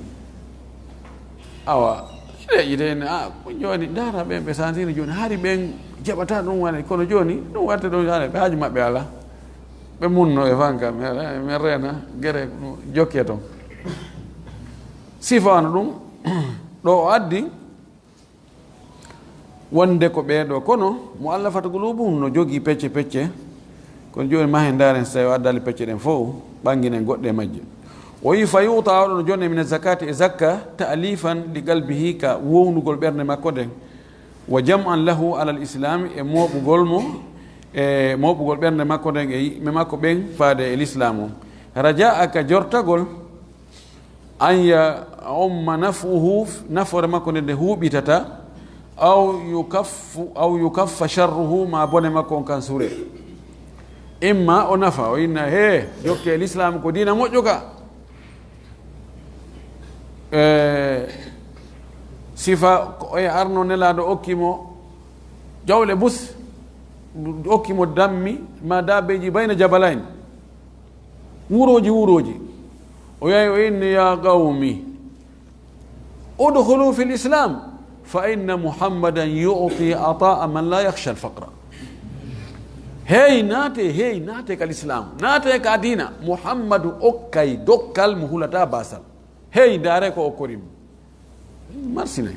Awa, ɓe ƴi'e ne, a, ko jooni, ndaara ɓen, ɓe santiri jooni, hari ɓen jaɓata ɗum wane, kono jooni, ɗum watte ɗum, haray ɓe haaju maɓɓe alaa. Ɓe munno e fanka, men, men reena, gere, jokke ton. Sifaano ɗum, ɗo o addi, wonde ko ɓee ɗoo, kono mu'allafatu qulubuhum no jogii pecce pecce, kono jooni mahen ndaaren si tawi o addaali pecce ɗen fof, ɓannginen goɗɗe e majje. O wi'i, fa yu'ta, oɗo no jonne min zakati e zakka, ta'lifan li qalbihi, ka wownugol ɓernde makko nden, wa jam'an lahu alal islam, e mooɓugol mo, e mooɓugol ɓernde makko nden e yimɓe makko ɓen faade e lislaamu. Raja'a, ka jortagol, an ya'umma naf'uhu, nafoore makko nde nde huuɓitata, aw yukaffu, aw yukaffa sharruhu, ma bone makko on kan sure. Imma o nafa, o inna, hee, jokke e lislaam ko diina moƴƴo ka. E, sifa ko e arno Nelaaɗo okki mo jawle bus, okki mo dammi, ma daabeeji bayna jabalayn. Wurooji, wurooji. O yahi o inni, "Ya qawmi, udkhulu fil Islam, fa inna Muhammadan yu'ti ata'a man la yakhsha al faqra." Hey, naate, hey, naate ka Lislaam. Naate ka diina. Muhammadu okkay dokkal mo hulata basal. Hey, ndaare ko okkori mo. Marsinay.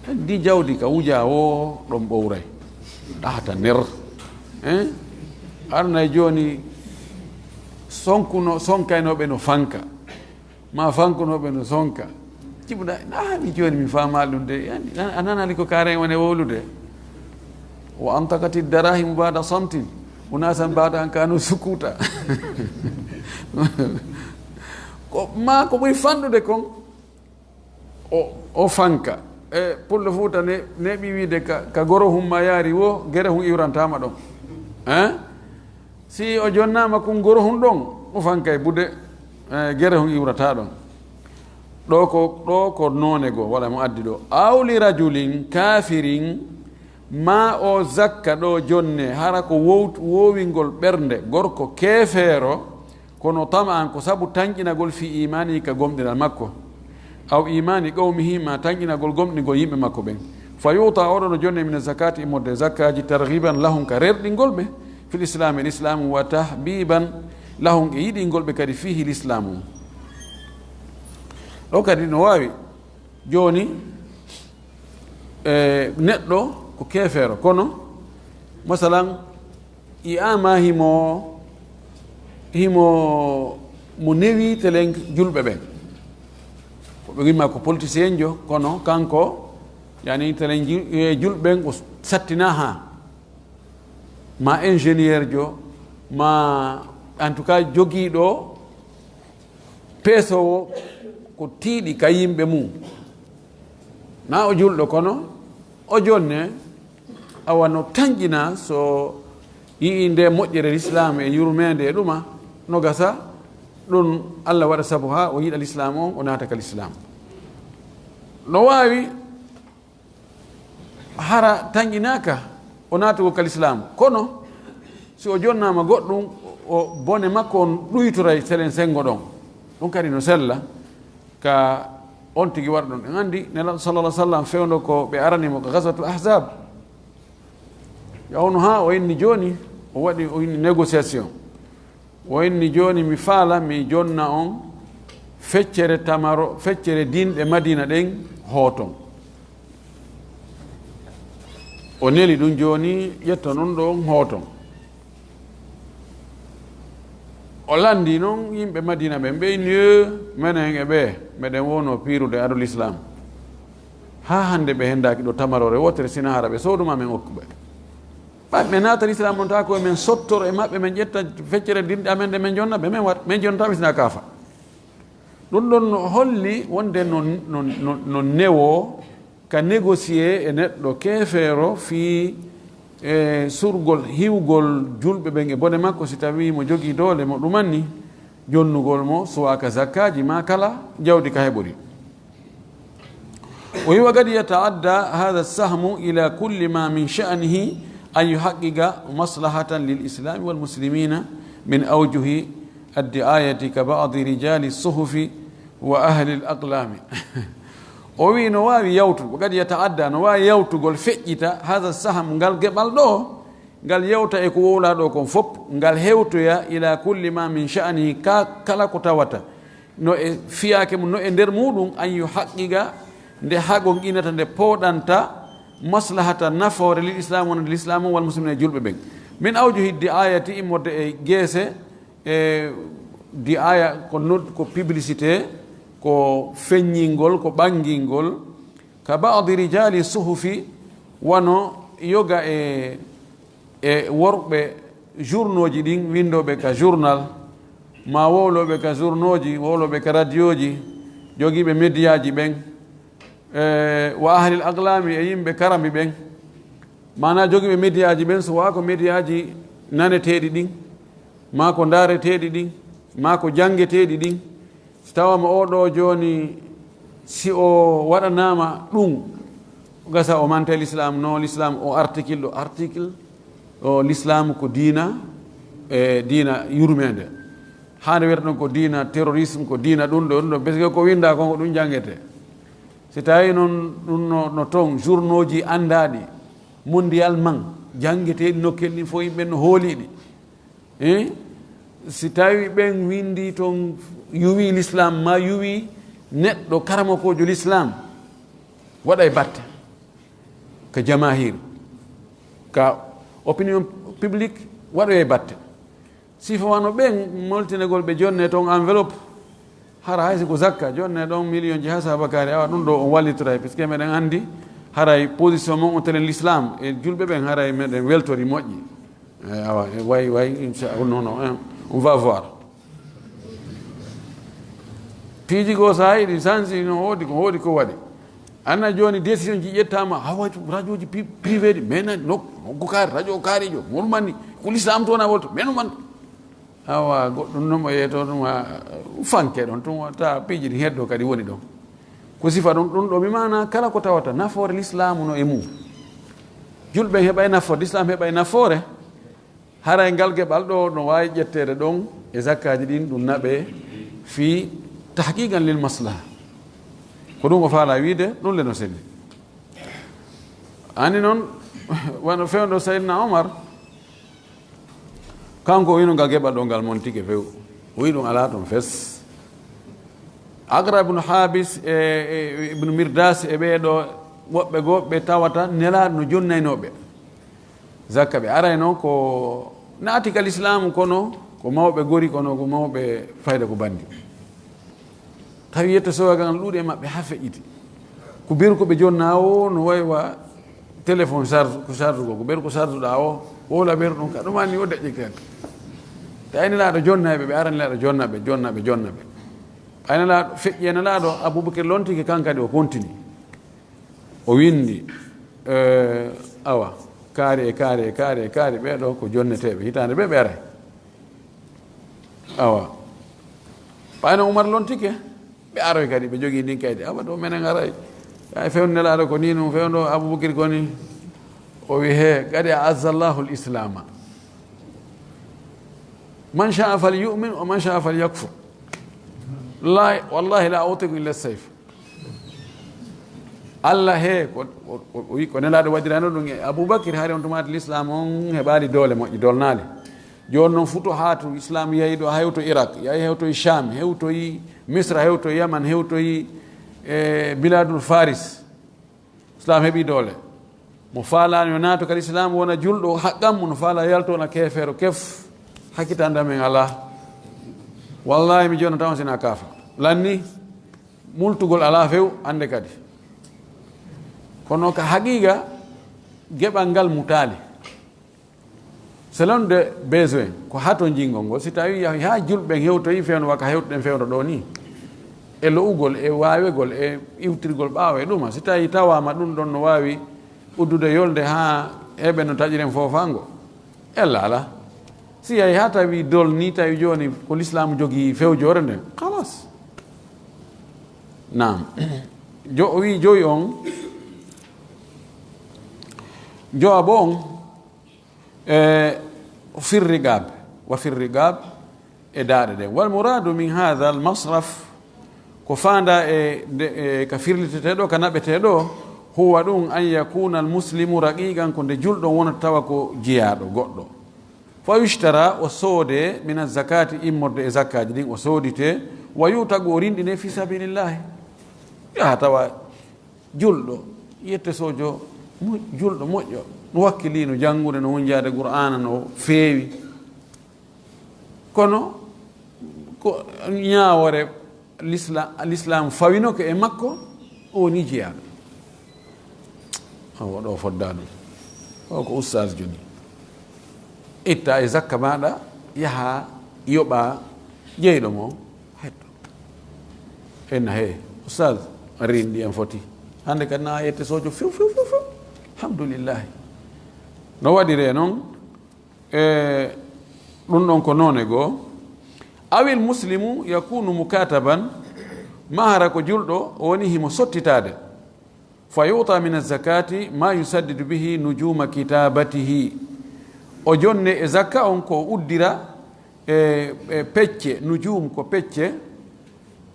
Ndi jawdi ka wujaa woo ɗon ɓowray. Ɗahata nder. Eh? Arnay jooni sonkuno, sonkaynooɓe no fanka. Ma fankunooɓe no sonka. Jiɓuɗa, ah, mi jooni mi faamaa ɗum de. Yani, a, a nanali ko kaaren woni wowlude. Wa antaqati darahimu ba'da samtin. Unasan ba'da an kanu sukuta. Ko, ma ko ɓuri fanɗude kon, o, o fanka. E, Pullo Fuuta ne, neeɓi wiide ka, ka goro hun ma yaari wo, gere hun iwrantaama ɗon. Hein? Si o jonnaama kun goro hun ɗon, o fanka e buɗe, e, gere hun iwrataa ɗon. Ɗo ko, ɗo ko noone goo, wala mo addi ɗo. Aw li rajulin kafirin, ma o zakka ɗo jonne, hara ko wowt-, woowingol ɓernde, gorko keefeero, kono tama'an ko sabu tanƴinagol fi imaani ka gomɗinal makko. أو إيمان قومه, ma tanƴinagol gomɗingol yimɓe makko ɓen. فيعطى, oɗo no jonnee, من الزكاة, immorde e zakkaaji, ترغيبا لهم, ka rerɗingol ɓe, في الإسلام, e Lislaamu, وتحبيبا لهم, e yiɗingol ɓe kadi, فيه, Lislaamu. Ɗo kadi no waawi, jooni, e, neɗɗo ko keefeero, kono, masalan, yi'aama himo, himo mo newi telen julɓe ɓen. Ko ɓe wima ko politicienjo, kono kanko, yani, telen ju-, e, julɓe ɓen o sattinaa haa. Ma ingénieurjo, ma, en tout cas, jogiiɗo peesoowo ko tiiɗi ka yimɓe mum. Na o julɗo, kono o jonne, awa no tanƴina so yi'i nde moƴƴere Lislaam e yurmeende e ɗuma, no gasa ɗun Alla waɗa sabu haa o yiɗa Lislaam on, o naata ka Lislaam. No waawi hara tanƴinaaka o naatugol ka Lislaam, kono si o jonnaama goɗɗun, o bone makko on ɗuytoray selen sengo ɗon. Ɗun kadi no sella ka on tigi waɗa ɗun. En anndi Nelaaɗo, sallallahu alaihi wasallam, fewndo ko ɓe arani mo ka Ghazwatul Ahzab, yawno haa o inni jooni, o waɗi, o inni négociation. O inni jooni, mi faala mi jonna on feccere tamaro, feccere dinɗe Madina ɗen hooton. O neli ɗun jooni, ƴetton ɗun ɗon hooton. O lanndii non yimɓe Madina ɓen, ɓe inni, "Ee, menen e ɓee, meɗen wowno piirude ado Lislaam. Haa hannde ɓe henndaaki ɗoo tamaroore wootere, si hinaa hara ɓe soodu maa men okku ɓe. Ɓay ɓe naata Lislaam on, taa ko men sottoro e maɓɓe, men ƴetta feccere dinɗe amen ɗe men jonna ɓe, men wat-, men jonta ɓe si hinaa kaafa." Ɗun ɗon no holli wonde no, no, no, no newoo ka négocier e neɗɗo keefeero fii, e, surgol, hiwgol julɓe ɓen e bone makko, si tawii mo jogii doole mo ɗumanni jonnugol mo, suwaa ka zakkaaji maa kala jawdi ka heɓori. وهو قد يتعدى هذا السهم إلى كل ما من شأنه أن يحقق مصلحة للإسلام والمسلمين من أوجه الدعاية كبعض رجال الصحف وأهل الأقلام. O wi'i no waawi yawtu, وقد يتعدى, no waawi yawtugol, feƴƴita, هذا السهم, ngal geɓal ɗoo, ngal yawta e ko wowlaa ɗoo kon fow, ngal hewtoya إلى كل ما من شأنه, ka kala ko tawata no e fiyaake mun, no e nder muuɗun, أن يحقق, nde hagonɗinata, nde pooɗanta, مصلحة, nafoore, للإسلام, wonande Lislaamu, والمسلمين, e julɓe ɓen. من أوجه الدعاية, immorde e geese, e di'aaya ko nod-, ko publicité, ko feññingol, ko ɓanngingol, كبعض رجال الصحف, wano yoga e e worɓe journaux ji ɗin, winndooɓe ka journal, maa wowlooɓe ka journaux ji, wowlooɓe ka radioji, jogiiɓe médiaji ɓen, e, وأهل الأقلام, e yimɓe karambi ɓen, maanaa jogiiɓe médiaji ɓen, so wonaa ko médiaji naneteeɗi ɗin, maa ko ndaareteeɗi ɗin, maa ko janngeteeɗi ɗin, Si tawaama oo ɗoo jooni, si o waɗanaama ɗun, gasa o manta e Lislaam, no Lislaam o article ɗoo, article o, Lislaam ko diina, e diina yurmeende. Haa nde wiyata ɗon ko diina terrorisme, ko diina ɗun ɗoo, ɗun ɗoo, parce que ko winndaa kon ko ɗun janngetee. Si tawii non ɗun no, no ton, journaux ji anndaaɗi, mondialement janngeteeɗi nokkeeli ɗin fow, yimɓe no hoolii ɗi. Eh? Si tawii ɓen winndii ton, yuwii Lislaam, maa yuwii neɗɗo karamokoojo Lislaam, waɗay batte ka jamaahir, ka opinion publique, waɗoyay batte. Sifa wano ɓen moltinegol ɓe jonne ton enveloppe, hara hay si ko zakka, jonne ɗon miliyonji haa saabakaari, awa ɗun ɗoo on wallitoray, puisque meɗen anndi haray position mon on telen Lislaam e julɓe ɓen, haray meɗen weltori moƴƴi. Eh, awa, eh, way, way, inchallah, non, non, hein, on va voir. Piiji goo, so a yiɗi sansi, no woodi ko, woodi ko waɗi. Anna jooni, décision ji ƴettaama, hawa, radioji pi-, privé ɗi, mais na, no, nokku kaari, radio kaarijo, murmani, ko Lislaam toon a wolto, mais no man. Awa, goɗɗum non mo yeeto ɗum, a, fanke ɗon, tun wata piiji ɗin heddo kadi woni ɗon. Ko sifa ɗum, ɗum ɗo mi maana kala ko tawata nafoore Lislaamu no e mum. Julɓe heɓay nafoore, Lislaam heɓay nafoore. Haray ngal geɓal ɗo no waawi ƴetteede ɗon e zakkaaji ɗin, ɗum naɓee fii tahqiqan lil maslaha. Ko ɗum o faalaa wiide, ɗum le no selli. Ani non, wano fewndo Sayyidina Omar, kanko o wiino ngal geɓal ɗo ngal montike few. O wi'i ɗum alaa toon fes. Aqra ibn Habis e, e ibn Mirdas e ɓee ɗo, woɓɓe goo ɓe tawata Nelaaɗo no jonnaynoo ɓe zakka. Ɓe arayno ko naati ka lislaamu, kono ko mawɓe gori, kono ko mawɓe fayda ko bandi. Tawi yetto sowagal ngal ɗuuɗi e maɓɓe haa feƴƴiti. Ko beru ko ɓe jonnaa o no wayi wa téléphone charge, ko charge ko, ko beru ko charge ɗaa o, wowla beru ɗum ka ɗum anni o deƴƴi kadi. Tawi Nelaaɗo jonnayɓe, ɓe arani Nelaaɗo jonnaɓe, jonnaɓe, jonnaɓe. Ɓay Nelaaɗo feƴƴi e Nelaaɗo, Abubakar lontike kan kadi o continue. O winndi, eh, awa, kaari e kaari e kaari e kaari, ɓee ɗoo ko jonneteeɓe, hitaande ɓee ɓe aray. Awa. Ɓayno Umar lontike, ɓe aroy kadi, ɓe jogii ndin kaydi. Awa, ɗo menen aray. Ay, fewndo Nelaaɗo ko nii, ɗum fewndo Abubakar ko nii. O wi, "He, qad a'azza Allahu al-Islama. Man sha'a falyu'min wa man sha'a falyakfur. La, wallahi la a'tikum illa sayf." Alla he, ko, o, o, o wi ko Nelaaɗo waɗirano ɗum e Abubakar, hari on tumaati Lislaam on heɓaali doole moƴƴi, dolnaali. Jooni non futuhaatu Islaam yahi ɗo, hewto Irak, yahi hewto Sham, hewtoyi Misra, hewtoyi Yaman, hewtoyi, e, Bilaadul Faris. Islaam heɓi doole. Mo faalaani yo naatu kadi Islaam wona julɗo, haqqan mo no faala yalto wona keefeero kef, hakkitande men alaa. Wallahi mi jonnata on sina kaafa. Lanni, multugol alaa few, annde kadi. Kono ka haqiiqa, geɓal ngal mutaali. Selon de besoin, ko hato jingol ngol. Si tawi yahi haa julɓe ɓen hewtoyi fewndo waka hewtuɗen fewndo ɗo ni, e lo'ugol, e waawegol, e iwtirgol ɓaawo e ɗuma. Si tawi tawaama ɗum ɗon no waawi uddude yolnde haa heɓen no taƴiren foofaango, ella alaa. Si yahi haa tawi dolni, tawi jooni ko Lislaamu jogii fewjoore nden, halas. Naam. Jo-, o wi'i joyi on, jowaɓo on, e, fir riqaab, wa fir riqaab, e daaɗe ɗen. Wal muraadu min haadha al masraf, ko faandaa e nde, e ka firlitete ɗo, ka naɓete ɗo, huwa ɗum an yakuna al muslimu raqiqan, ko nde julɗo wonata tawa ko jiyaaɗo goɗɗo. Fa yushtara, o soodee, min az zakati, immorde e zakkaaji ɗin, o sooditee, wa yutaqu, o rinɗinee fi sabilillahi. Yaha tawa julɗo, yette sojo, mo-, julɗo moƴƴo, no wakkilii, no janngude, no wonjaade Qur'aana, no feewi. Kono ko ñaawoore Lisla-, Lislaam fawino ko e makko, o woni jiyaaɗo. Awa ɗo foddaa ɗum. O ko ustaas joni. Itta e zakka maaɗa, yaha yoɓa jeyɗo mo, hetto. Enna he, ustaas, rinɗi en foti. Hannde kadi na yette sojo few, few, few, few. Alhamdulillahi. No waɗiree non, e ɗum ɗon ko noone goo. Awil muslimu yakunu mukataban, mahara ko julɗo, o woni himo sottitaade. Fa yuta min azzakati ma yusaddidu bihi nujuma kitabatihi. O jonne e zakka on ko uddira e, e pecce, nujum ko pecce,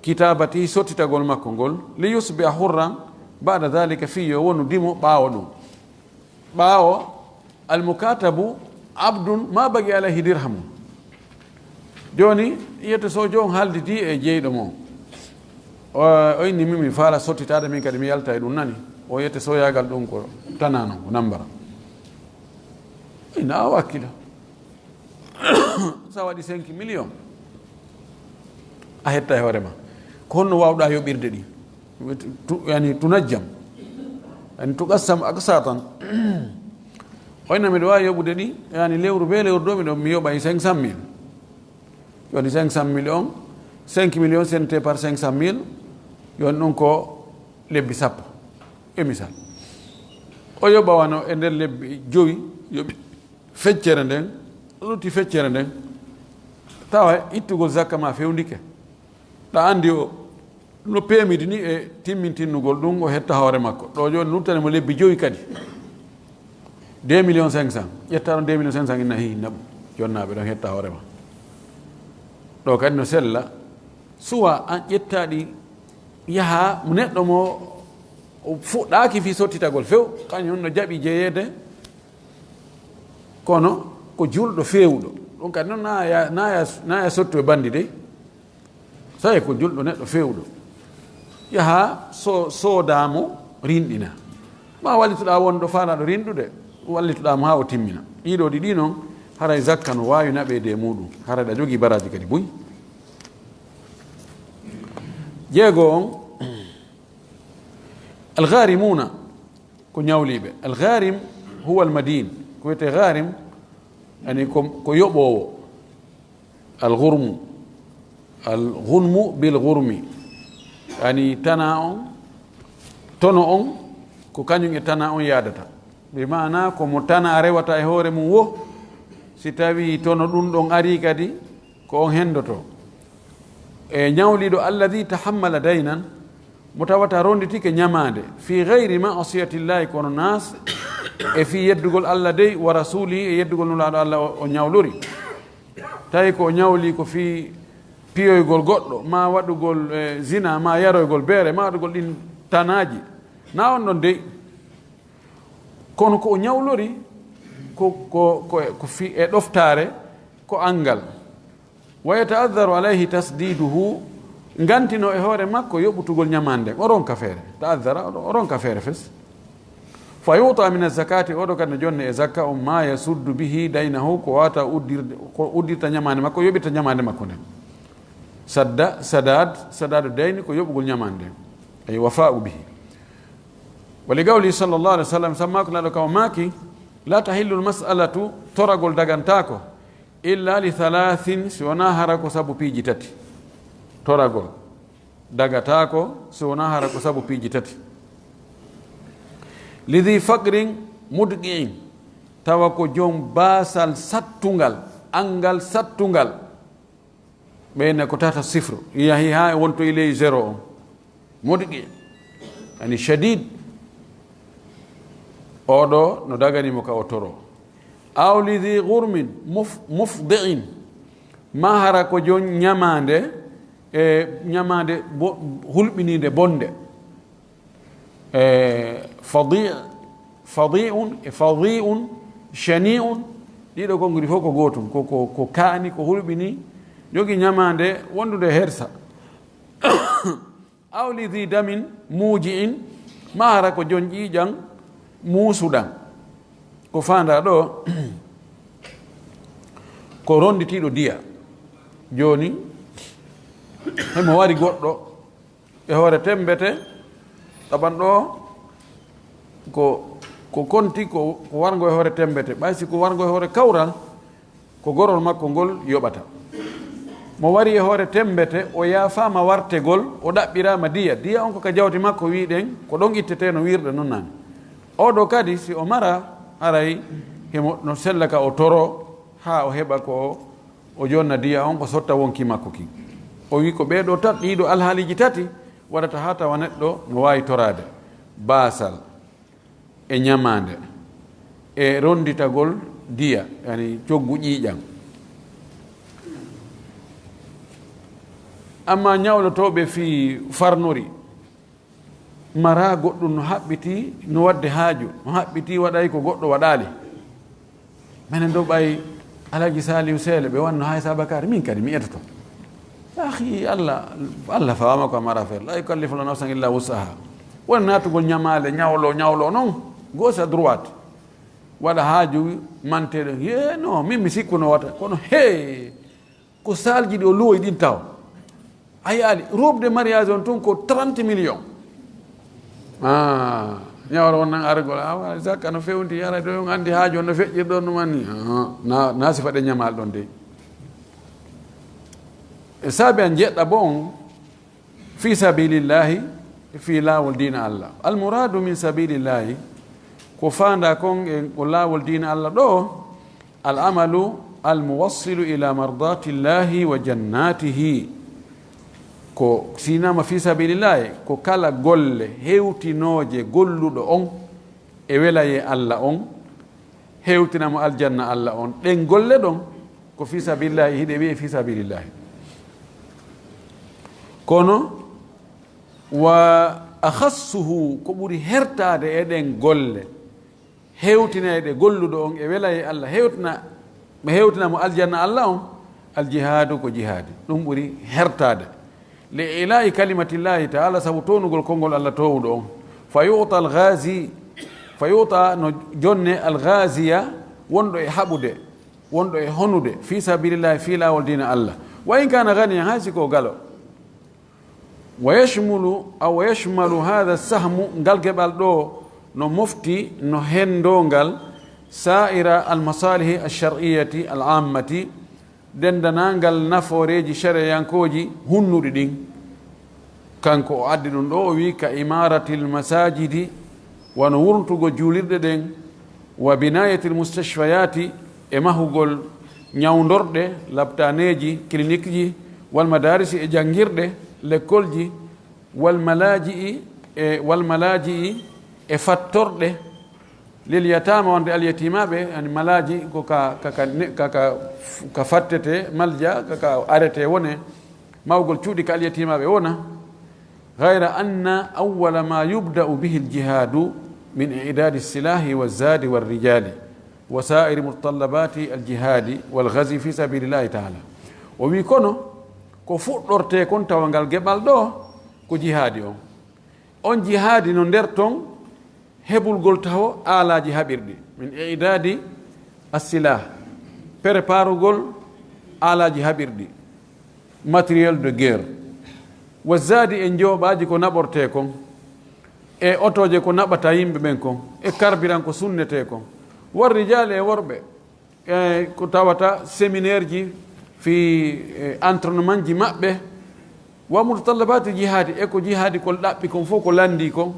kitabatihi sottitagol makko ngol, li yusbiha hurran ba'da dhalika, fii yo wonu dimo ɓaawo ɗum. Ɓaawo, al mukatabu abdun ma baqi alayhi dirhamun. Jooni, yette sojo on haaldidi e jeyɗo mo. O, o inni min mi faala sottitaade, min kadi mi yalta e ɗum nani. O yette soyaagal ɗum ko tanaa non, ko nambara. Ina a wakkila. Sa waɗi cinq millions, a hetta e hoore ma. Ko honno waawɗaa yoɓirde ɗi? Tu-, yani, tunajjam. Yani, tuqassam aqsatan. Oyna miɗo waawi yoɓude ɗi, yani, lewru be lewru ɗo miɗo, mi yoɓa e cinq cent mille. Yoni cinq cent mille on, cinq millions sente par cinq cent mille, yoni ɗum ko lebbi sappo. E misal. O yoɓa wano e nder lebbi jowi, yoɓi feccere nden, lutti feccere nden, tawa ittugol zakka ma fewndike. Ɗa andi o no peemidi ni e timmintinnugol ɗum, o hetta hoore makko. Ɗo jooni luttane mo lebbi jowi kadi. Deux millions cinq cents. Ƴetta ɗon deux millions cinq cents inna hi naɓu. Jonnaaɓe ɗon hetta hoore ma. Ɗo kadi no sella. Suwa an ƴetta ɗi Yaha mo neɗɗo mo fuɗɗaaki fii sottitagol few, kañum no jaɓi jeyeede, kono ko julɗo feewuɗo. Ɗum kadi noon na ya, na ya, na ya sottu e banndi dey. Tawi ko julɗo neɗɗo feewuɗo. Yaha so, soodaa mo, rinɗina. Ma wallitoɗaa wonɗo faalaaɗo rinɗude, wallitoɗaa mo haa o timmina. Ɗiɗo ɗiɗi noon, haray zakka no waawi naɓeede e muuɗum. Haray ɗa jogii baraaji kadi buy. Jeego on, algharimuuna, ko ñawliiɓe. Algharim huwa almadin. Ko wiyetee gharim, yani ko, ko yoɓoowo. Alghurmu. Alghunmu bil ghurmi. Yani tanaa on, tono on, ko kañum e tanaa on yaadata. Bi maana ko mo tanaa rewata e hoore mum wo, si tawii tono ɗum ɗon arii kadi, ko on hendoto. E ñawliiɗo alladhi tahammala daynan, mo tawata ronditike ñamaande, fi ghayri ma'siyatillahi, kono naas e fii yeddugol Allah dey, wa rasulihi, e yeddugol Nulaaɗo Allah o, o ñawlori. Tawi ko o ñawli ko fii piyoygol goɗɗo, maa waɗugol, eh, zina, maa yaroygol beere, maa waɗugol ɗin tanaaji. Na on ɗon dey. Kono ko o ñawlori ko, ko, ko, ko fii e ɗoftaare, ko anngal. Wa yata'adhdharu alayhi tasdiduhu, ngantino e hoore makko yoɓutugol ñamaande nden. O ronka feere. Ta'adhdhara, o, o ronka feere fes. Fa yu'ta min az-zakati, o ɗo kadi no jonne e zakka on, ma yasuddu bihi daynahu, ko wata uddirde, ko uddirta ñamaande makko, yoɓirta ñamaande makko nden. Sadda, sadad, sadadu dayni ko yoɓugol ñamaande nden. Ay wafa'u bihi. Wa li qawli sallallahu alayhi wa sallam, sabu maako Nulaaɗo kan o maaki, la tahillu al-mas'alatu, toragol dagantaako, illa li thalathin, si wonaa hara ko sabu piiji tati. Toragol dagataako, si wonaa hara ko sabu piiji tati. Li dhi faqrin mudqi'in, tawa ko jom baasal sattungal, anngal sattungal. Ɓeyna ko tata sifru, yahi haa e wontoyi ley zéro on. Mudqi, yani shadid. Oo ɗoo no dagani mo ka o toro. Aw li dhi ghurmin muf-, mufdi'in. Maa hara ko jon ñamaande, e ñamaande bo-, hulɓiniinde bonde. E fadi-, fadi'un e fadi'un, shani'un, ɗiɗo konguɗi fof ko gootum, ko, ko, ko kaani, ko hulɓini, jogii ñamaande wondude e hersa. Aw li dhi damin muuji'in, maa hara ko jon ƴiiƴan muusuɗan. Ko faandaa ɗoo, ko ronditiiɗo diya. Jooni, himo wari goɗɗo, e hoore temmbete, ɗaɓan ɗoo ko, ko konti ko, ko warngo e hoore temmbete. Ɓay si ko warngo e hoore kawral, ko gorol makko ngol yoɓata. Mo wari e hoore temmbete, o yaafaama wartegol, o ɗaɓɓiraama diya. Diya on ko ka jawdi makko, wi'uɗen, ko ɗon ittetee no wi'irɗen non naane. Oo ɗoo kadi, si o mara, haray himo no sella ka o toro, haa o heɓa ko o jonna diya on, o sotta wonkii makko kin. O wi'i ko ɓee ɗoo tat-, ɗii ɗoo alhaaliiji tati waɗata haa tawa neɗɗo no waawi toraade baasal e ñamaande e ronditagol diya, yani coggu ƴiiƴan. Ammaa ñawlotooɓe fii farnori, mara goɗɗum no haɓɓitii, no waɗde haaju, no haɓɓitii waɗay ko goɗɗo waɗaali. Menen ɗoo ɓay Alhaji Saliou Sele ɓe wanno hay sabakare, min kadi mi etoto. Akhi, Allah, Allah faama ko a mara feere. La yukallifu Allahu nafsan illa wus'aha. Wona naatugol ñamaale, ñawlo, ñawlo non, gauche à droite. Waɗa haaju manteɗo. He, no, min mi sikkuno wata. Kono he, ko saalji ɗi o luwoyi ɗin taw. A yi'aali, robe de mariage on tun ko trente millions. Ah, ñawro on nan argol, awa, zakka no fewndi, yara ɗo on andi haaju on no feƴƴir ɗon ɗum anni. Ah, na, na sifa ɗe ñamaal ɗon de. E saabi an jeɗɗa bo on, fi sabilillahi, fi laawol diina Allah. Al muradu min sabilillahi, ko faanda kon e ko laawol diina Allah ɗo, al amalu al muwassilu ila mardatillahi wa jannatihi. Ko sinama fi sabilillahi, ko kala golle hewtinooje golluɗo on e welayee Allah on, hewtina mo aljanna Allah on. Ɗen golle ɗon ko fi sabilillahi, hiɗe wi'e fi sabilillahi. Kono Wa akhassuhu, ko ɓuri hertaade e ɗen golle, hewtinayɗe golluɗo on e wela e Alla, hewtina, ɓe hewtina mo aljanna Alla on, aljihaadu, ko jihaadi. Ɗum ɓuri hertaade. Li ila'i kalimatillahi ta'ala, sabu townugol konngol Alla toowuɗo on. Fa yu'ta al-ghazi, fa yu'ta, no jonne al-ghaziya, wonɗo e haɓude, wonɗo e honude, fi sabilillahi, fii laawol diina Alla. Wa in kana ghaniyan, hay si ko galo. Wa yashmulu, aw wa yashmalu hadha sahmu, ngal geɓal ɗoo no mofti, no henndo ngal, sa'ira al-masalihi ash-shar'iyyati al-ammati, denndaangal nafooreeji shareyankooji hunnuɗi ɗin. Kanko o addi ɗum ɗoo, o wi'i, ka imaratil masajidi, wano wurntugol juulirɗe ɗen, wa binayatil mustashfayati, e mahugol ñawndorɗe, laptaaneeji, kiliniki ji, wal madarisi, e janngirɗe, lekkolji, wal malaji'i, e, wal malaji'i, e fattorɗe, lil yatama, wonde alyatimaaɓe, yani malaaji ko ka, ka, ka, ne-, ka, ka, ka fattete, malja, ka, ka arete wone, mawgol cuuɗi ka alyatimaaɓe wona. Ghayra anna awwala ma yubda'u bihi aljihadu min i'dadi silahi wa zadi wa rijali wa sa'iri mutallabati aljihadi wal ghazwi fi sabilillahi ta'ala. O wi kono ko fuɗɗorte kon tawa ngal geɓal ɗoo ko jihaadi on. On jihaadi no nder ton hebulgol taho aalaaji haɓirɗi, min i'dadi assilah, preparugol aalaaji haɓirɗi, matériel de guerre, wa zadi, e njooɓaaji ko naɓortee kon, e otooje ko naɓata yimɓe ɓen kon, e carburant ko sunnetee kon, wa rijali, e worɓe, e ko tawata séminaire ji fii, e, entraînement ji maɓɓe, wa mutatallabati jihaadi, e ko jihaadi kon ɗaɓɓi kon fof ko lanndii kon,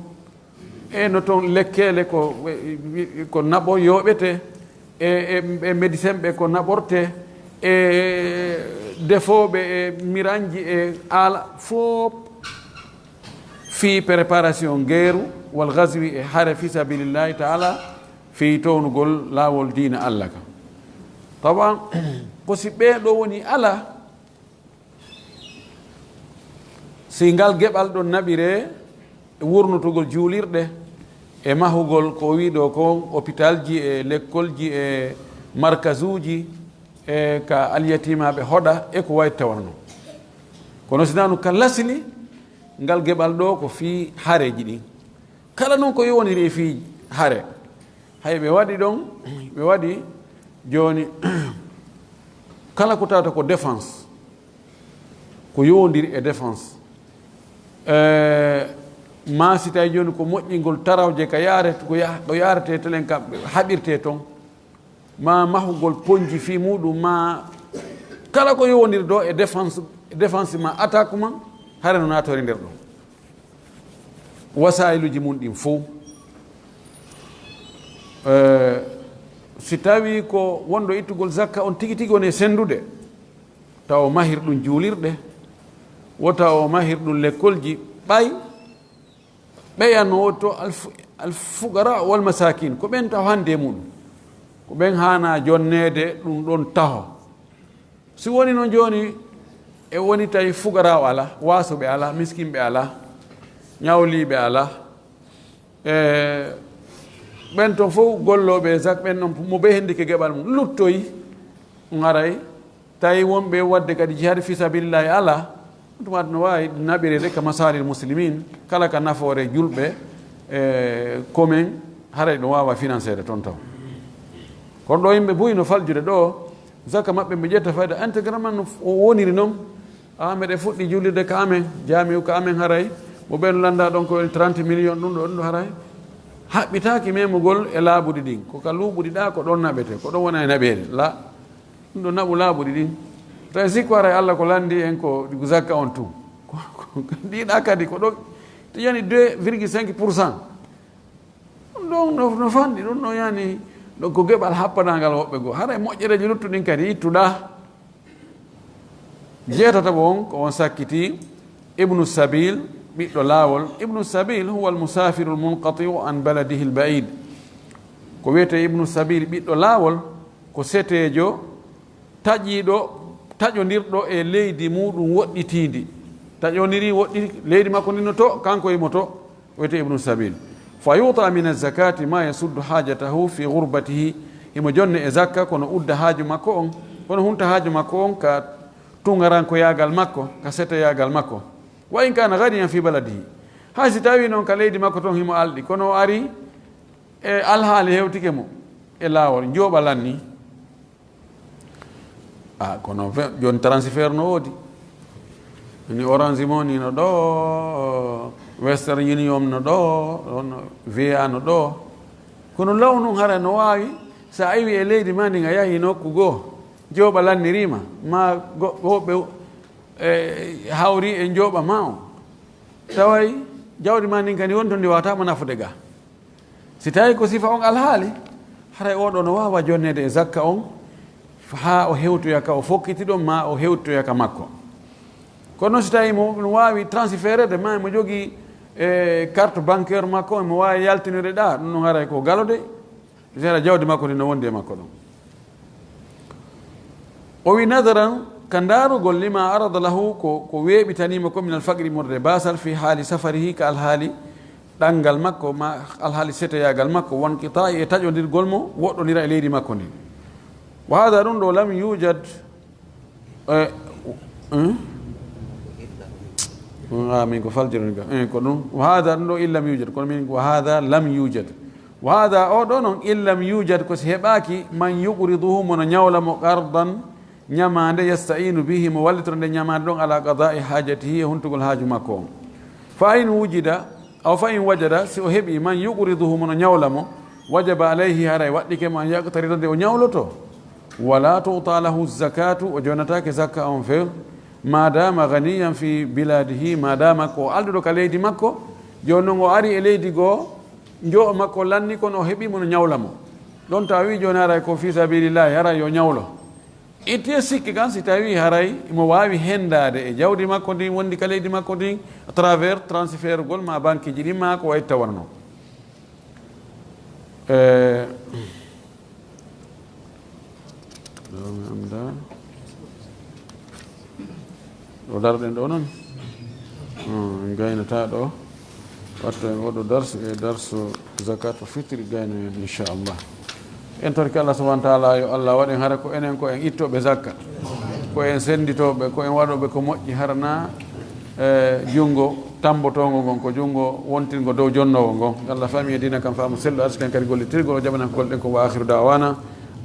e no ton lekkeele ko, ko naɓo yooɓete, e, e, e médecin ɓe ko naɓorte, e defooɓe e miranji e aala fof fii préparation ngeeru wal ghazwi e hare fi sabilillahi ta'ala, fii townugol laawol diina Alla ka. Tawa ko si ɓee ɗoo woni ala, si ngal geɓal ɗon naɓiree e wurnutugol juulirɗe, e mahugol ko o wi'i ɗoo kon, opitalji e lekkolji e markazuuji, e ka alyatimaaɓe hoɗa, e ko wayi tawano. Kono si nanu ka lasli, ngal geɓal ɗoo ko fii hareeji ɗin. Kala non ko yowondiri e fii hare. Hay ɓe waɗi ɗon, ɓe waɗi jooni, kala ko tawata ko défense, ko yowondiri e défense. Eh, maa si tawi jooni ko moƴƴingol tarawje ka yaare-, ko ya-, ko yaarete telen ka haɓirte ton, maa mahugol ponji fii muɗum, maa kala ko yowondiri ɗoo e défense, défense maa attaque maa, hare no naatori nder ɗon. Wasaayiluji mun ɗin fow. Eh, si tawii ko wonɗo ittugol zakka on tigi tigi woni e senndude, tawa o mahir ɗum juulirɗe, wota o mahir ɗum lekkolji, ɓay ɓeyanoo to alfu-, alfuqara wal masakin, ko ɓen taw hannde e muɗum, ko ɓen haana jonneede ɗum ɗon taho. Si woni non jooni, e woni tawi fuqara o ala, waasuɓe ala, miskinɓe ala, ñawliiɓe ala, e ɓen ton fow gollooɓe zak ɓen non, mo ɓe hendike geɓal mum, luttoyi, on aray, tawi wonɓe waɗde kadi jihaad fi sabilillahi ala, ɗum aduna waawi naɓireede ka masalil muslimin, kala ka nafoore julɓe, e komin, haray ɗum waawa financeede ton taw. Kono ɗo yimɓe buy no faljude ɗo, zaka maɓɓe ɓe ƴetta fayda intégralement no f-, o woniri non. A, meɗe fuɗɗi jullirde ka amen, jaami'u ka amen haray, mo ɓen lannda ɗon ko woni trente millions, ɗum ɗo, ɗum ɗo haray. Haɓɓitaaki memugol e laabuɗi ɗin, ko ka luuɓuɗi ɗa, ko ɗon naɓete, ko ɗon wona e naɓeede. La, ɗum ɗo naɓu laabuɗi ɗin. Tawi sikko haray Alla ko lanndi en ko zakka on tun. Ko, ko, ko ɗiɗa kadi ko ɗo, to yani deux virgule cinq pour cent. Ɗum ɗon no, no fanɗi, ɗum ɗon yani, ɗon ko geɓal happanangal woɓɓe goo. Haray moƴƴereeji luttuɗin kadi ittuɗa. Jeetataɓo on ko on sakkiti Ibnu Sabil, ɓiɗɗo laawol. Ibnu Sabil huwa al-musafiru al-munqati'u an baladihi al-ba'id. Ko wiyetee Ibnu Sabil, ɓiɗɗo laawol, ko seteejo taƴiiɗo, taƴondirɗo e leydi muuɗum woɗɗitiindi. Taƴondirii, woɗɗi, leydi makko ndin no to, kanko himo to, o wi'etee Ibnu Sabiil. Fa yu'ta min az-zakaati ma yasuddu haajatahu fi ghurbatihi. Himo jonne e zakka, kono udda haaju makko on, kono hunta haaju makko on ka tungarankoyaagal makko, ka setoyaagal makko. Wa in kaana ghaniyan fi baladihi. Hay si tawii non ka leydi makko ton himo alɗi, kono o ari e alhaali hewtike mo e laawol, njooɓa lanni. Ah, kono fe-, jooni transfert no woodi. Ni Orange Money no ɗoo, Western Union no ɗoo, ɗon V A no ɗoo. Kono law nun hara no waawi, si a iwii e leydi maa ndin a yahii nokku goo, njooɓa lannirii ma, maa go-, woɓɓe, eh, hawri e njooɓa maa on. Taway jawdi maa ndin kadi woni ton ndi waawataa mo nafude gaa. Si tawii ko sifa on alhaali, haray oo ɗoo no waawa jonneede e zakka on haa o hewtoya ka o fokkiti ɗon, maa o hewtoya ka makko. Kono si tawii mo, no waawi transféreede, maa mo jogii, e, carte bancaire makko, mo waawi yaltinoyde ɗaa, ɗum ɗon haray ko galo de, si haray jawdi makko ndi no wondi e makko ɗon. O wi nadaran, ka ndaarugol, lima arada lahu, ko, ko weeɓitanii mo ko, minal faqri, immorde baasal, fi haali safarihi, ka alhaali ɗanngal makko, ma alhaali setoyaagal makko, wanqitaa'i, e taƴondirgol mo woɗɗondira e leydi makko ndin. Wa haada, ɗum ɗoo, lam yujad, eh, eh? Ah, min ko faljironi ka. Eh, ko ɗum. Wa haada, ɗum ɗoo, in lam yujad. Kono min, wa haada lam yujad. Wa haada, oo ɗoo non, in lam yujad, ko si heɓaaki, man yuqriduhu, mo no ñawla mo, qardan, ñamaande, yasta'inu bihi, mo wallitora nde ñamaande ɗon, ala qadaa'i haajatihi, e huntugol haaju makko on. Fa in wujida, aw fa in wajada, si o heɓii, man yuqriduhu, mo no ñawla mo, wajaba alayhi, haray waɗɗike mo, an yaqtarida, nde o ñawloto. Wala tu'ta lahu zakatu, o jonnataake zakka on few, ma dama ganiyan fi biladihi, ma dama ko o alɗuɗo ka leydi makko, jooni non o ari e leydi goo, njoɓa makko lanni, kono o heɓii mo no ñawla mo. Ɗon ta wii jooni haray ko fi sabilillahi, haray yo ñawlo. Ittee sikke kan si tawii haray mo waawi hendaade e jawdi makko ndin wondi ka leydi makko ndin, à travers transfert gol ma banque ji ɗin ma ko wayi tawano non. Eh, ɗo mi anndaa. Ɗo darɗen ɗo non. Hmm, en gaynataa ɗo. Wattu en oɗo darsu e darsu zakatul fitri gaynoyen, inchallah. En torki Allah subhanahu wa ta'ala, yo Allah waɗen hara ko enen ko en ittooɓe zakka. Ko en sennditooɓe, ko en waɗooɓe ko moƴƴi, hara na, eh, junngo tambotoongo ngon, ko junngo wontingo dow jonnoowo ngon. Allah fami e diina kan faamu sellu, arsiki en kadi gollitirgol, o jaɓana ko golɗen ko. Wa akhiru da'wana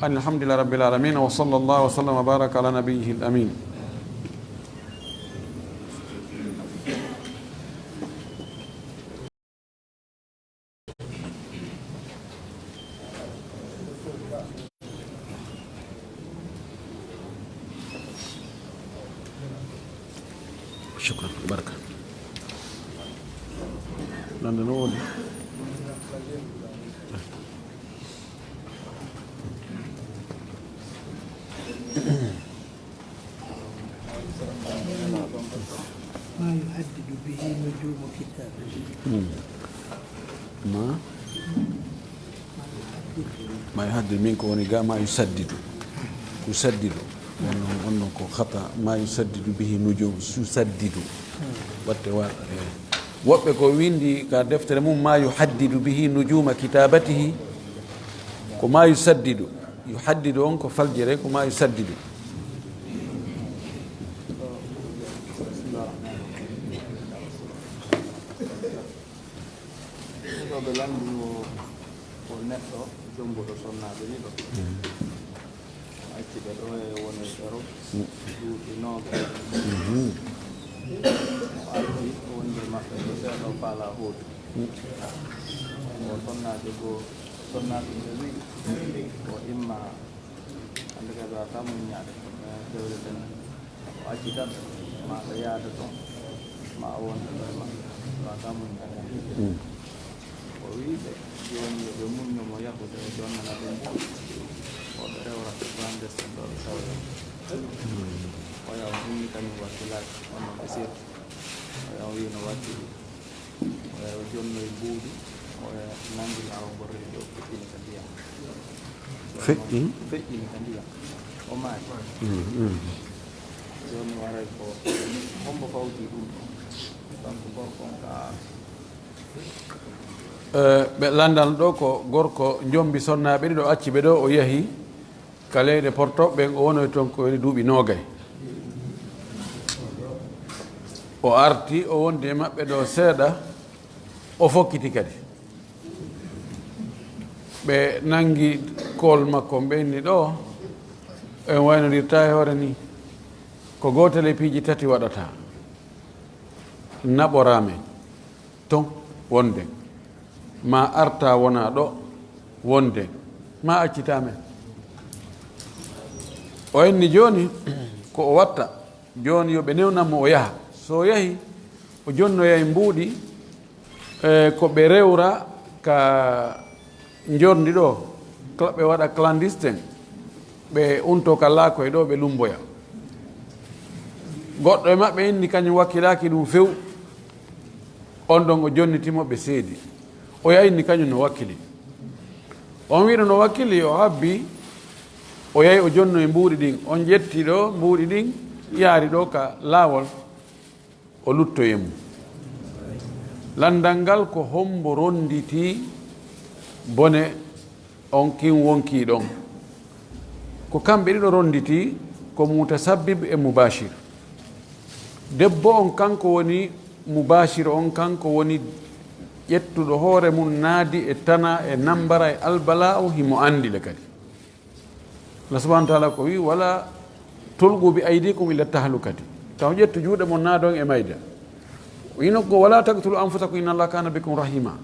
anil hamdulillahi rabbil alamin. Wa sallallahu wa sallam wa baraka ala nabiyyihil amin. Shukran, barka. Nande no woni? ما يحدد به نجوم كتابته. Hmm. Ma? ما يحدد. Ma yuhaddidu, min ko woni ga ma yusaddidu. Yusaddidu. On non, on non ko khata. Ma yusaddidu bihi nujum, susaddidu. Watte war, eh. Woɓɓe ko windi ka deftere mum, ma yuhaddidu bihi nujuma kitabatihi. Ko ma yusaddidu. Yuhaddidu on ko faljere, ko ma yusaddidu. Ɗo ɓe lanndino ko neɗɗo jombuɗo sonnaaɓe ɗiɗo. O acci ɓe ɗo e woni e Erop duuɓi noogaas. O arti wonde maɓɓe ko seeɗa o faalaa huude. O sonnaajo goo, sonnaaɓe ɓe wi'i, o imma hannde kadi wata muññaade, dewle ten. O acci tan, maa ɓe yaada ton, maa o wonda ɗo e maɓɓe, wata muññaade. Mm. O wi'i ɓe, jooni yo ɓe muñño mo yahude, o jonnana ɓe mbuuɗi. O ɓe rewra ɓe clandestin ɗo ɓe tawata. Mm. Oya o inni kañum wakkilaaki, on non ɓe sirti. Oya o wi'i no wakkili. Oya o jonnoyi mbuuɗi, oya nangi laawo ngol reedi o feƴƴini ka ndiyam. Feƴƴini? Feƴƴini ka ndiyam. O maayi. Mm, mm. Jooni waray ko hombo fawti ɗum ɗon? Kanko gorko on ka. Eh, ɓe lanndano ɗoo ko gorko njombi sonnaaɓe ɗiɗo, acci ɓe ɗoo, o yahi ka leyɗe Porto, ɓen o wonoyi ton ko woni duuɓi noogay. O arti, o wondi e maɓɓe ɗoo seeɗa, o fokkiti kadi. Ɓe nangi kool makko, ɓe inni ɗoo, en waynondirtaa e hoore nii. Ko gootel e piiji tati waɗataa. Naɓoraa men ton wonden, maa artaa wonaa ɗoo wonden, maa accitaa men. O inni jooni ko o watta, jooni yo ɓe newnan mo o yaha. So o yahi, o jonnoyay mbuuɗi, e, ko ɓe rewra ka njorndi ɗoo, cla-, ɓe waɗa clandestin, ɓe untoo ka laakoy ɗoo, ɓe lumboya. Goɗɗo e maɓɓe inni kañum wakkilaaki ɗum few, on ɗon o jonniti mo, ɓe seedi. Oya inni kañum no wakkili. On wi'no no wakkili, o habbi, o yahi o jonnoyi mbuuɗi ɗin. On ƴetti ɗoo mbuuɗi ɗin, yaari ɗoo ka laawol. O luttoyi e mum. Lanndal ngal ko hombo ronnditi bone on kin wonkii ɗon? Ko kamɓe ɗiɗo ronnditi, ko mutasabbib e mubashir. Debbo on kanko woni mubashir on, kanko woni ƴettuɗo hoore mum naadi e tana e nambara e albala'u, himo anndi le kadi. Allah subhanahu wa ta'ala ko wi, "Wala tulqu bi aydikum ila tahlukati." Taw ƴettu juuɗe mon naadon e mayde. Ino ko, "Wala taqtulu anfusakum inna Allaha kana bikum rahima."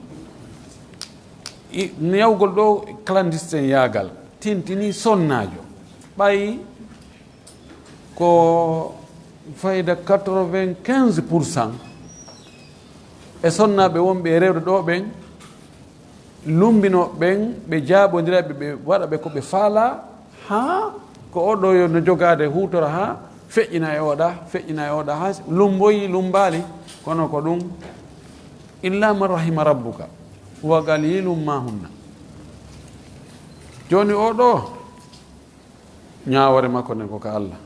I, newgol ɗoo clandestin yaagal, tintini sonnaajo. Ɓay ko fayda quatre-vingt-quinze pour cent e sonnaaɓe wonɓe e rewde ɗoo ɓen, lumbinooɓe ɓen, ɓe jaaɓondira ɓe, ɓe waɗa ɓe ko ɓe faalaa, haa ko oo ɗoo yo no jogaade huutora, haa feƴƴina e oo ɗaa, feƴƴina e oo ɗaa, haa lumboyi, lumbaali, kono ko ɗum, "Illa man rahima rabbuka, wa qalilum ma hunna." Jooni oo ɗoo, ñaawoore makko nden ko ka Allah.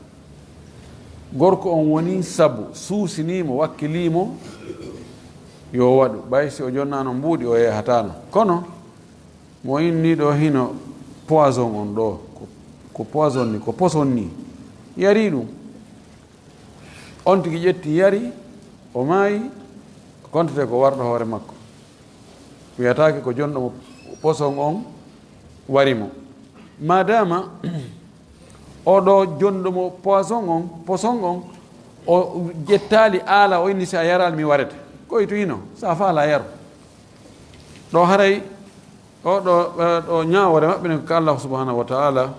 Gorko on woni sabu suusinii mo, wakkilii mo yo waɗu. Ɓay si o jonnaano mbuuɗi, o yeehataano. Kono mo inni ɗoo hino poison on ɗoo, ko, ko poison ni, ko poson ni, yarii ɗum. On tigi ƴetti, yari, o maayi, ko kontete ko warɗo hoore makko. Wiyataake ko jonɗo mo poson on wari mo. Maadaama oo ɗoo jonɗo mo poison on, poson on, o ƴettaali aala, o inni, "Si a yaraali, mi warete." Ko itu hino, si a faalaa, yaru. Ɗoo haray Oo ɗoo, eh, ɗoo ñaawoore maɓɓe nden ko ka Allah subhanahu wa ta'ala,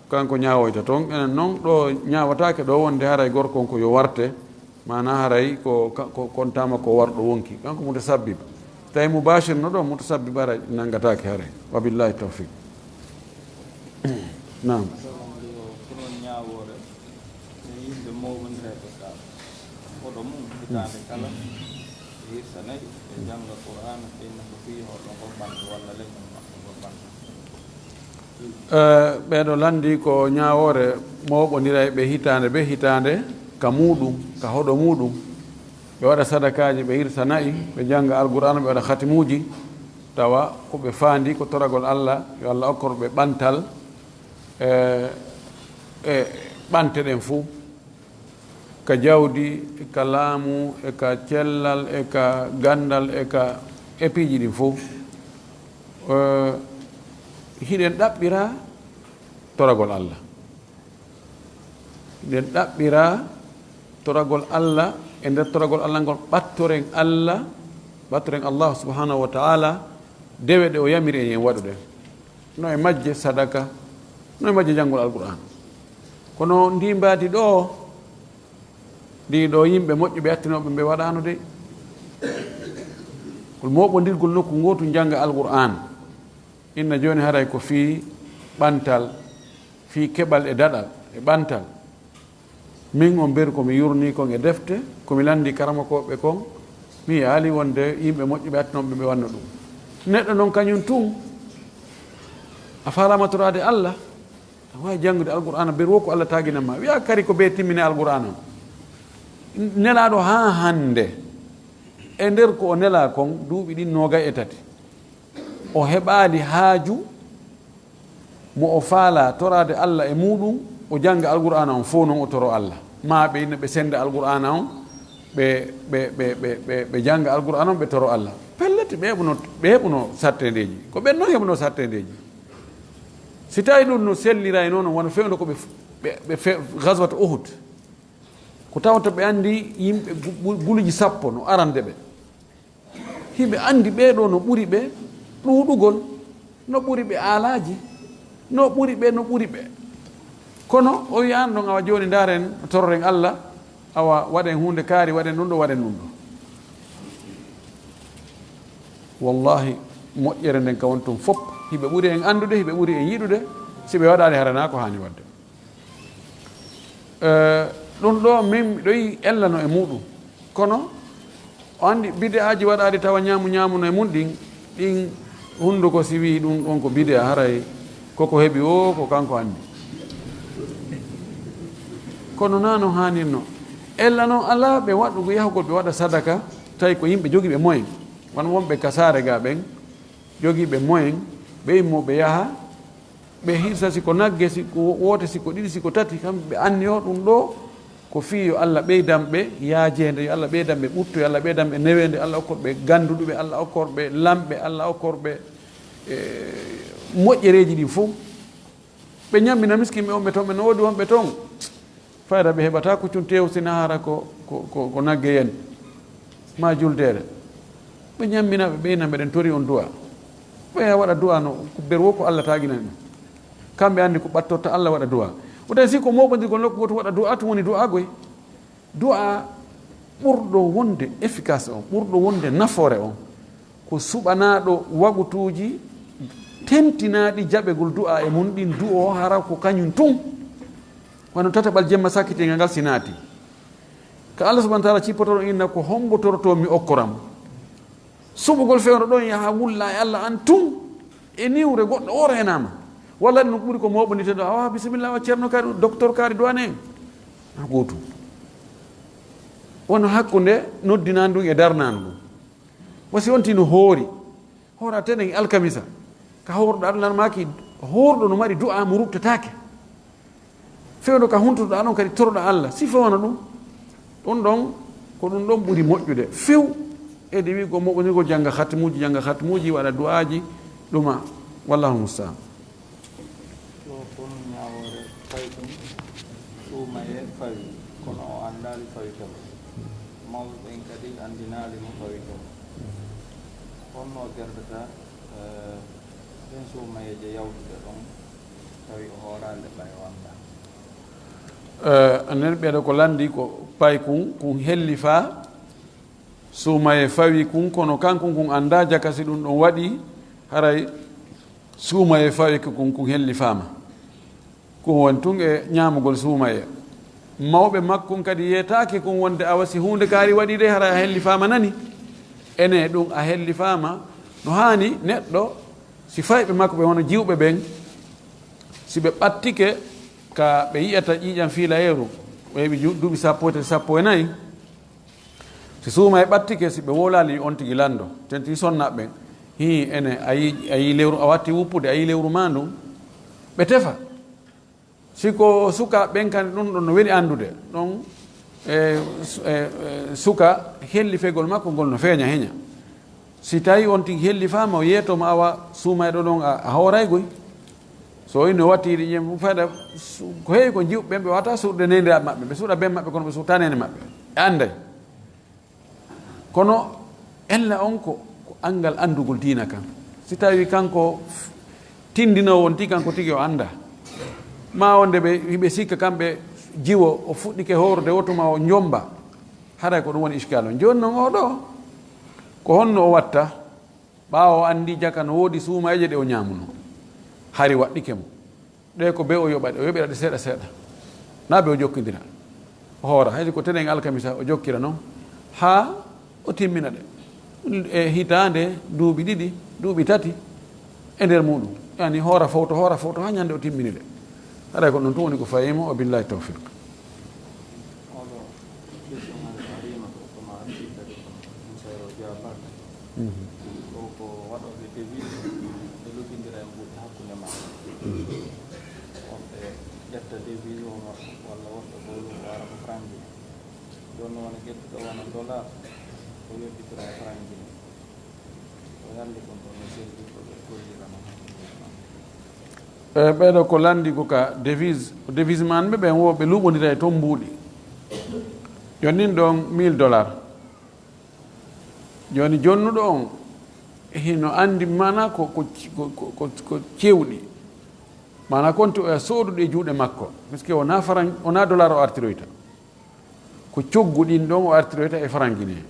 kanko ñaawoyta ton. Enen non ɗoo ñaawataake ɗoo wonde haray gorko on ko yo warte, maanaa haray ko ka-, ko kontaama ko warɗo wonki. Kanko mutasabbib. Tawi mubashir no ɗoo, mutasabbib haray nanngataake haray. Wa billahi tawfiq. Naam. Ko non ñaawoore. E yimɓe mooɓondirayɓe ka hoɗo mum hitaande kala, ɓe hirsa na'i, ɓe jannga Qur'aana, ɓe inna ko fii hoɗo ngol ɓanto walla leñol maɓɓe ngol ɓanto. Eh, ɓeeɗo lanndii ko ñaawoore mooɓondirayɓe hitaande bee hitaande ka muuɗum, ka hoɗo muuɗum. Ɓe waɗa sadakaaji, ɓe hirsa na'i, ɓe jannga Alqur'aana, ɓe waɗa khatimuuji, tawa ko ɓe faandii ko toragol Alla, yo Alla okkor ɓe ɓantal, e, e ɓante ɗen fuu, ka jawdi, e ka laamu, e ka cellal, e ka ganndal, e ka, e piiji ɗin fuu. E, hiɗen ɗaɓɓira toragol Alla. Hiɗen ɗaɓɓira toragol Alla, e nder toragol Alla ngol, ɓattoren Alla, ɓattoren Allahu subhanahu wa ta'ala, dewe ɗe o yamiri en yen waɗude. No e majje sadaka, no e majje janngol Alqur'aan. Kono ndii mbaadi ɗoo, ndii ɗoo yimɓe moƴƴuɓe attinooɓe ɓe waɗaano de. Ngol mooɓondirgol nokku ngootu njannga Alqur'aan. Inna jooni haray ko fii ɓantal, fii keɓal e daɗal e ɓantal. Min on beru ko mi yurnii kon e defte, ko mi lanndii karamokooɓe kon, mi yi'aali wonde yimɓe moƴƴuɓe attinooɓe ɓe wanno ɗum. Neɗɗo non kañum tun, a faalaama toraade Alla, A waawi janngude Alqur'aana, ber wo ko Alla taaginan ma. Wi'aa kadi ko bee timmine Alqur'aana on. Nelaaɗo haa hannde, e nder ko o nelaa kon, duuɓi ɗin noogay e tati, o heɓaali haaju mo o faalaa toraade Alla e muuɗum, o jannga Alqur'aana on fow non o toro Alla. Maa ɓe inna ɓe sennda Alqur'aana on, ɓe, ɓe, ɓe, ɓe, ɓe, ɓe jannga Alqur'aana on, ɓe toro Alla. Pellet, ɓe heɓuno, ɓe heɓuno satteendeeji. Ko ɓen non heɓuno satteendeeji. Si tawii ɗum no sellirayno non, wano fewndo ko ɓe f-, ɓe, ɓe fe-, Ghazwat Uhud, ko tawata ɓe anndi yimɓe gu-, gu-, guluuji sappo no arande ɓe. Hiɓe anndi ɓee ɗoo no ɓuri ɓe ɗuuɗugol, no ɓuri ɓe aalaaji, no ɓuri ɓe, no ɓuri ɓe. Kono o wi'aano ɗon, awa jooni ndaaren, tororen Alla, awa waɗen huunde kaari, waɗen ɗum ɗoo, waɗen ɗum ɗoo. Wallaahi, moƴƴere nden ka woni tun fow, hiɓe ɓuri en anndude, hiɓe ɓuri en yiɗude, si ɓe waɗaali hara naa ko haani waɗde. Eh, ɗum ɗoo min miɗo yi'i ella no e muuɗum. Kono, o anndi bide'aaji waɗaaɗi tawa ñaamu ñaamu no e mun ɗin, ɗin hunduko si wi'i ɗum ɗon ko bide'a, haray ko ko heɓi o, ko kanko anndi. Kono naa no haanirno. Ella non alaa ɓe waɗugo yahugol ɓe waɗa sadaka, tawi ko yimɓe jogiiɓe moyen. Wano wonɓe ka saare gaa ɓen, jogiiɓe moyen, ɓe immoo ɓe yaha, ɓe hirsa si ko nagge, si ko woote, si ko ɗiɗi, si ko tati, kamɓe ɓe anniyoo ɗum ɗoo, ko fii yo Alla ɓeydan ɓe yaajeende, yo Alla ɓeydan ɓe ɓuttu, yo Alla ɓeydan ɓe neweende, Alla okkor ɓe gannduɗuɓe, Alla okkor ɓe lamɓe, Alla okkor ɓe, e, moƴƴereeji ɗin fow. Ɓe ñammina miskinɓe on ɓe ton, ɓe no woodi wonɓe ton. Fayda ɓe heɓataa kuccun teewu si naa hara ko, ko, ko, ko nagge yen, maa juldeere. Ɓe ñammina ɓe, ɓe ina, meɗen tori on du'a. Ɓe ya waɗa du'a no, ko ber wo ko Alla taaginani ɗum. Kamɓe anndi ko ɓattorta Alla waɗa du'a. O tawi si ko mooɓondirgol nokku gooto waɗa du'a, tun woni du'a goy. Du'a ɓurɗo wonde efficace on, ɓurɗo wonde nafoore on, ko suɓanaaɗo wagutuuji tentinaaɗi jaɓegol du'a e mun ɗin, du'o hara ko kañun tun. Wano tataɓal jemma sakkitiingal ngal si naati. Ka Allah subhanahu wa ta'ala cippotoɗon inna ko hombo toroto mi okkoram. Suɓugol fewndo ɗon yaha wulla e Allah an tun e niwre goɗɗo o reenaama. Walla ɗum ɓuri ko mooɓondirteɗo, awa bisimilla wa ceerno kaari, docteur kaari, duwane en. Na gootum. Wano hakkunde noddinaandu e darnaandu. Wasi on tino hoori. Hoora tenen alkamisa. Ka hoorɗo Allah maaki, hoorɗo no mari du'a mo ruttataake. Fewndo ka huntotoɗaa ɗon kadi toroɗaa Allah. Sifa wano ɗum. Ɗum ɗon, ko ɗum ɗon ɓuri moƴƴude. Few, edi wi ko moɓondirgol jannga khatmuuji, jannga khatmuuji, waɗa du'aaji, ɗuma. Wallahu musta'an. Ɗo kon ñaawoore fawi ɗum, suumayee fawi, kono o anndaali fawike mo. Mawɓe ɓen kadi anndinaali mo fawike mo. Honno gerdata, eh, ɓen suumayeeje yawtude ɗon, tawi o hooraali ɓay o anndaa? Eh, anen ɓeɗo ko lanndi ko paykun, kun hellifaa, suumayee fawi kun, kono kankun kun anndaa jaka si ɗum ɗon waɗi, haray suumayee fawi kun, kun hellifaama. Kun woni tun e ñaamugol suumayee. Mawɓe makkun kadi yeetaaki kun wonde awa si huunde kaari waɗi de, haray a hellifaama nani. Ene ɗum a hellifaama no haani neɗɗo, si fayɓe makko ɓe wano jiwɓe ɓen, si ɓe ɓattike ka ɓe yi'ata ƴiiƴam fiilayeeru, ɓe heɓi ju-, duuɓi sappo e tati, sappo e nayi, si suumayee ɓattike, si ɓe wowlaali on tigi lanndo, ten tigi sonna ɓen, hii, ene, a yii, a yii lewru, a watti wuppude, a yii lewru maa ndun, ɓe tefa. Si ko sukaaɓe ɓen kan, ɗum ɗon no weli anndude. Ɗon, e, su-, e, e, suka hellifegol makko ngol no feeña heña. Si tawi on tigi hellifaama, o yeetoo mo awa suumayɗo ɗon a, a hooray goy. So o inni o wattiiri ƴi'e mum, fayda su-, ko heewi ko jiwɓe ɓen ɓe wata suuɗude neeniraaɓe maɓɓe, ɓe suuɗa ben maɓɓe kono ɓe suuɗta neene maɓɓe. Ɓe annday. Kono ella on ko, ko anngal anndugol diina kan. Si tawi kanko f-, tindinoowo on tigi, kanko tigi o anndaa. Ma wonde ɓe, hiɓe sikka kamɓe jiwo, o fuɗɗike hoorde wotuma o njomba. Haray ko ɗum woni iskal on. Jooni non oo ɗoo, ko honno o watta? Ɓaawo o anndi jaka no woodi suumayee ɗe o ñaamuno. Hari waɗɗike mo. Ɗe ko be o yoɓa ɗe, o yoɓira ɗe seeɗa seeɗa. Na be o jokkindira. O hoora, haysi ko tenen alkamisa, o jokkira non. Haa o timmina ɗe. E hitaande, duuɓi ɗiɗi, duuɓi tati, e nder muɗum. Yani hoora fowto, hoora fowto, haa ñande o timmini ɗe. Haray ko ɗum tun woni ko fayii mo, wa billahi tawfiq. Oɗo question hannde ariima ko, ko ma arti kadi ko ɗum seyro Dia Barka. Mhm. Ko, ko waɗooɓe devise, ɓe lubbindira e mbuuɗi hakkunde maɓɓe. Mhm. Wonɓe ƴetta devise o maɓɓe, walla wonɓe ko luɓaara ko franc. Jooni wona ƴettuɗo wona dollar, o yoɓitira e franc. E ɓeeɗo ko lanndi ko ka devise, devise man ɓe ɓen wo ɓe luuɓondira e ton mbuuɗi. Jooni nin ɗon mille dollars. Jooni jonnuɗo on hino anndi maanaa ko, ko, ko cewɗi. Maanaa konti oya sooduɗi e juuɗe makko. Parce que wonaa faran-, wonaa dollar o artiroyta. Ko coggu ɗin ɗon o artiroyta e farangine.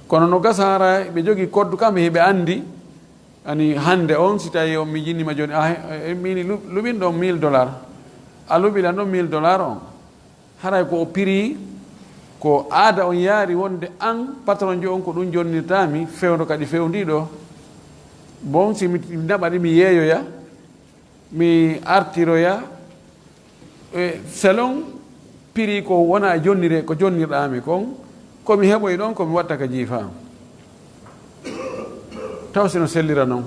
Kono no gasa hara ɓe jogii koddu kamɓe hiɓe anndi, ani hannde on, si tawi on mi jinnima jooni, ah, eh, eh, mini lu-, luɓin ɗon mille dollars, a luɓilan ɗon mille dollars on. Haray ko o piri, ko aada on yaari wonde an, patron jo on, ko ɗum jonnirtaa mi, fewndo kadi fewndii ɗo. Bon, si mi naɓa ɗi, mi yeeyoya, mi artiroya, e selon piri ko wona e jonnire, ko jonnirɗaa mi kon, ko mi heɓoy ɗon, ko mi watta ka jiifa am. Taw si no sellira non,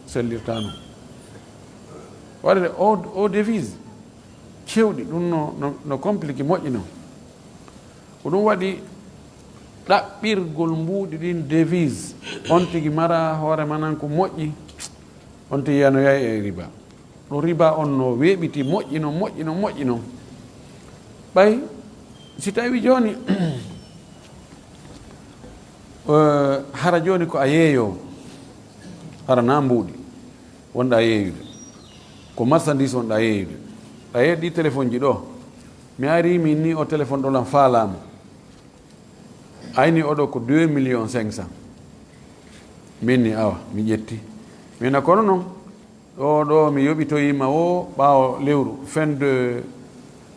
sellirtaa non. Waɗde o, o devise cewɗi, ɗum no, no, no compliqué moƴƴi non. Ko ɗum waɗi ɗaɓɓirgol mbuuɗi ɗin devise, on tigi mara hoore manan ko moƴƴi, on tigi yanoyay e riba. Ɗo riba on no weeɓiti, moƴƴi non, moƴƴi non, moƴƴi non. Ɓay, si tawi jooni, eh, hara jooni ko a yeeyoo, hara na mbuuɗi, wonɗa yeeyude. Ko marchandise wonɗa yeeyude. A yeeyi ɗi téléphone ji ɗo. Mi ari min ni o téléphone ɗo lan faalaama. Ayni oɗo ko deux millions cinq cents. Min ni awa, mi ƴetti. Min na kono non, ɗo, ɗo mi yoɓitoyima o ɓaawo lewru, fin de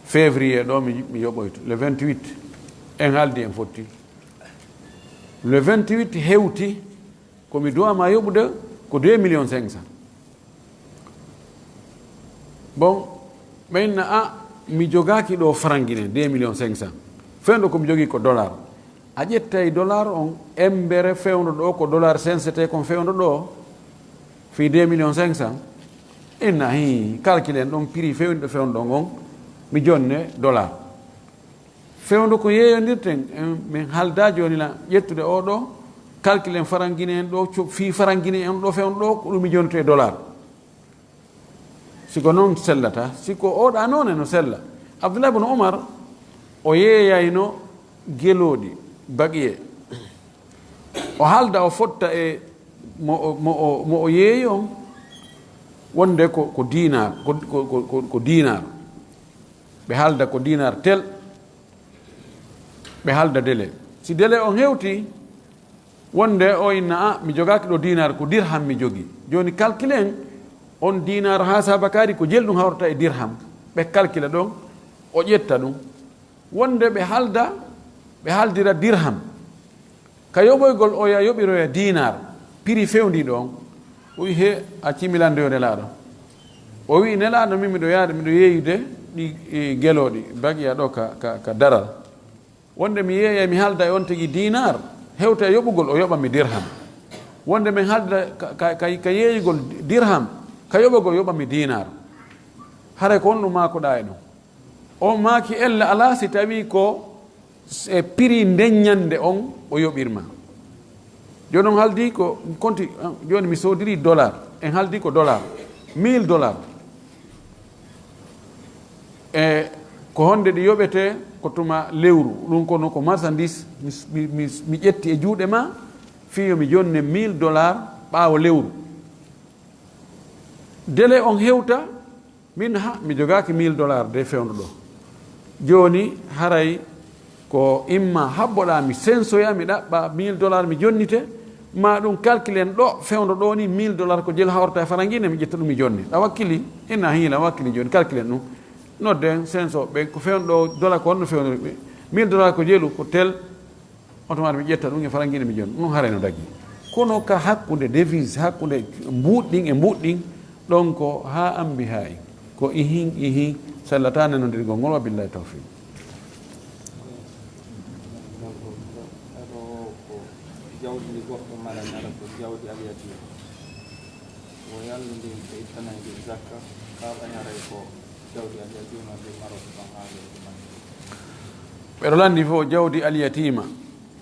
février ɗo mi, mi yoɓoyto, le vingt-huit. En haaldi en fotti. Le vingt-huit hewti, ko mi duwama yoɓude ko deux millions cinq cents. Bon, ɓen na a, mi jogaaki ɗo farangine, deux millions cinq cents. Fewndo ko mi jogii ko dollar. A ƴettay dollar on, embere fewndo ɗo ko dollar sensete kon fewndo ɗo, fii deux millions cinq cents. Inna, hii, calculen ɗon prix fewndo fewndo on, mi jonne dollar. Fewndo ko yeeyondirten, en, min haldaa jooni la ƴettude oo ɗoo, calculen farangine en ɗoo, co-, fii farangine en ɗoo fewndo ɗoo, ko ɗum mi jonnoto e dollar. Si ko noon sellata, si ko oo ɗaa noone no sella. Abdullah ibn Umar, o yeeyayno gelooɗi, baqiye. O haalda, o fotta e mo o, mo o, mo o yeeyi on, wonde ko, ko diinaar, ko, ko, ko, ko, ko diinaar. Ɓe haalda ko diinaar tel, ɓe haalda dele. Si dele on hewti, wonde o inna, "A, mi jogaaki ɗo diinaar, ko dirham mi jogii." Jooni calculen on diinaar haa saabakaari ko jelu ɗum hawrata e dirham. Ɓe calcula ɗon, o ƴetta ɗum. Wonde ɓe haalda, ɓe haaldira dirham. Ka yoɓoygol oya yoɓiroya diinaar, piri fewndiiɗo on, o wi'i, "He, a cimilande yo Nelaaɗo." O wi'i, "Nelaaɗo, min miɗo yaade, miɗo yeeyude ɗi, e, gelooɗi, baqiya ɗo ka, ka, ka daral." Wonde mi yeeya, mi haalda e on tigi diinaar, hewta e yoɓugol, o yoɓa mi dirham. Wonde min haalda ka, ka, ka, ka yeeyugol dirham, ka yoɓugol, o yoɓa mi diinaar. Haray ko honɗum maakoɗaa e ɗum? O maaki, "Ella alaa, si tawii ko s-, e prix nden ñannde on o yoɓirma." Jooni on haaldi ko konti, jooni mi soodiri dollar, en haaldi ko dollar, mille dollar. E ko honde ɗi yoɓetee? Ko tuma lewru, ɗum kono ko marchandise, mi, mi, mi, mi ƴetti e juuɗe maa, fii yo mi jonne mille dollar ɓaawo lewru. Délai on hewta, min, ha, mi jogaaki mille dollars de fewndo ɗo. Jooni, haray ko imma habboɗaa mi sensoya, mi ɗaɓɓa mille dollars mi jonnite, ma ɗum calculen ɗo fewndo ɗo ni mille dollars ko jelu hawrata e farangine, mi ƴetta ɗum mi jonne. A wakkili? Ina hiila, a wakkili jooni, calculen ɗum. Nodden senso ɓe ko fewndo ɗo, dollar ko honno fewndo ɓe? Mille dollars ko jelu, ko tel. Otomaat mi ƴetta ɗum e farangine mi jonna. Ɗum haray no dagi. Kono ka hakkunde devise, hakkunde mbuuɗɗin e mbuuɗɗin, ɗon ko haa ambi haa in. Ko ihin, ihin, sellataa nanondirgol ngol, wa billahi tawfiq. Jawdi ndi goɗɗo marani, hara ko jawdi alyatima. Wo yallu ndin ɓe ittanay ndin zakka, kaa ɓay haray ko jawdi alyatima ndi marooɓe ɓan aadee ko ɓangi. Ɓeɗo lanndi fof jawdi alyatima,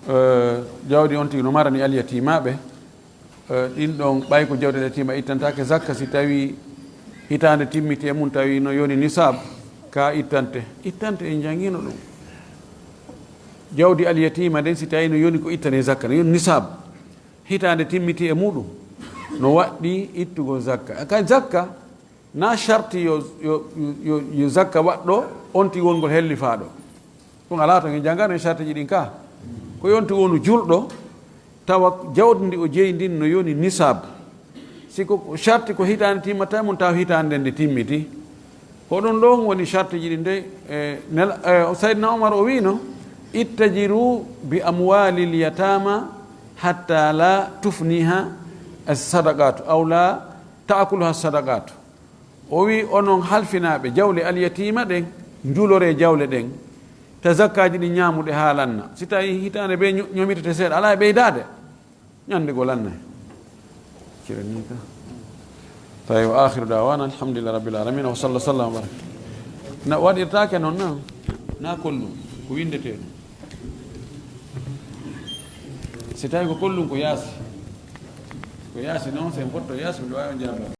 eh, jawdi on tigi no marani alyatimaaɓe, eh, ɗin ɗon ɓay ko jawdi alyatima ittantaake zakka si tawi hitaande timmiti e mum tawi no yoni nisab, ka ittante, ittante en janngino ɗum. Jawdi alyatima nden si tawi no yoni ko ittane zakka, no yoni nisab, hitaande timmiti e muɗum, no waɗɗi ittugol zakka. Ka zakka, na sharti yo, yo, yo, yo zakka waɗɗo on tigi wongol hellifaaɗo. Ɗum alaa to en janngano e shartiji ɗin ka. Ko yo on tigi wonu julɗo, tawa jawdi ndi o jeyi ndin no yoni nisab. Si ko sharti ko hitaande timmata mum, tawa hitaande nden nde timmiti. Ko ɗum ɗon woni shartiji ɗin de, e, nel-, e, Sayyidina Umar o wiino, "Ittajiru bi amwalil yatama hatta la tufniha as-sadaqatu, aw la ta'kuluha as-sadaqatu." O wi'i, "Onon halfinaaɓe jawle alyatiima ɗen, njuloree jawle ɗen, ta zakkaaji ɗin ñaamuɗe haa lanna. Si tawii hitaande bee ño-, ñomitete seeɗa, alaa e ɓeydaade, ñande goo lannay." Kira nii ka. Tawi wa akhiru da'wana alhamdulillahi rabbil alamin, wa sallallahu sallam wa baraka. Na waɗirtaake non na, na kollum, ko winndetee ɗum. Si tawii ko kollum ko yaasi, ko yaasi non, si en fotto yaasi, mi waawi on jaabaade.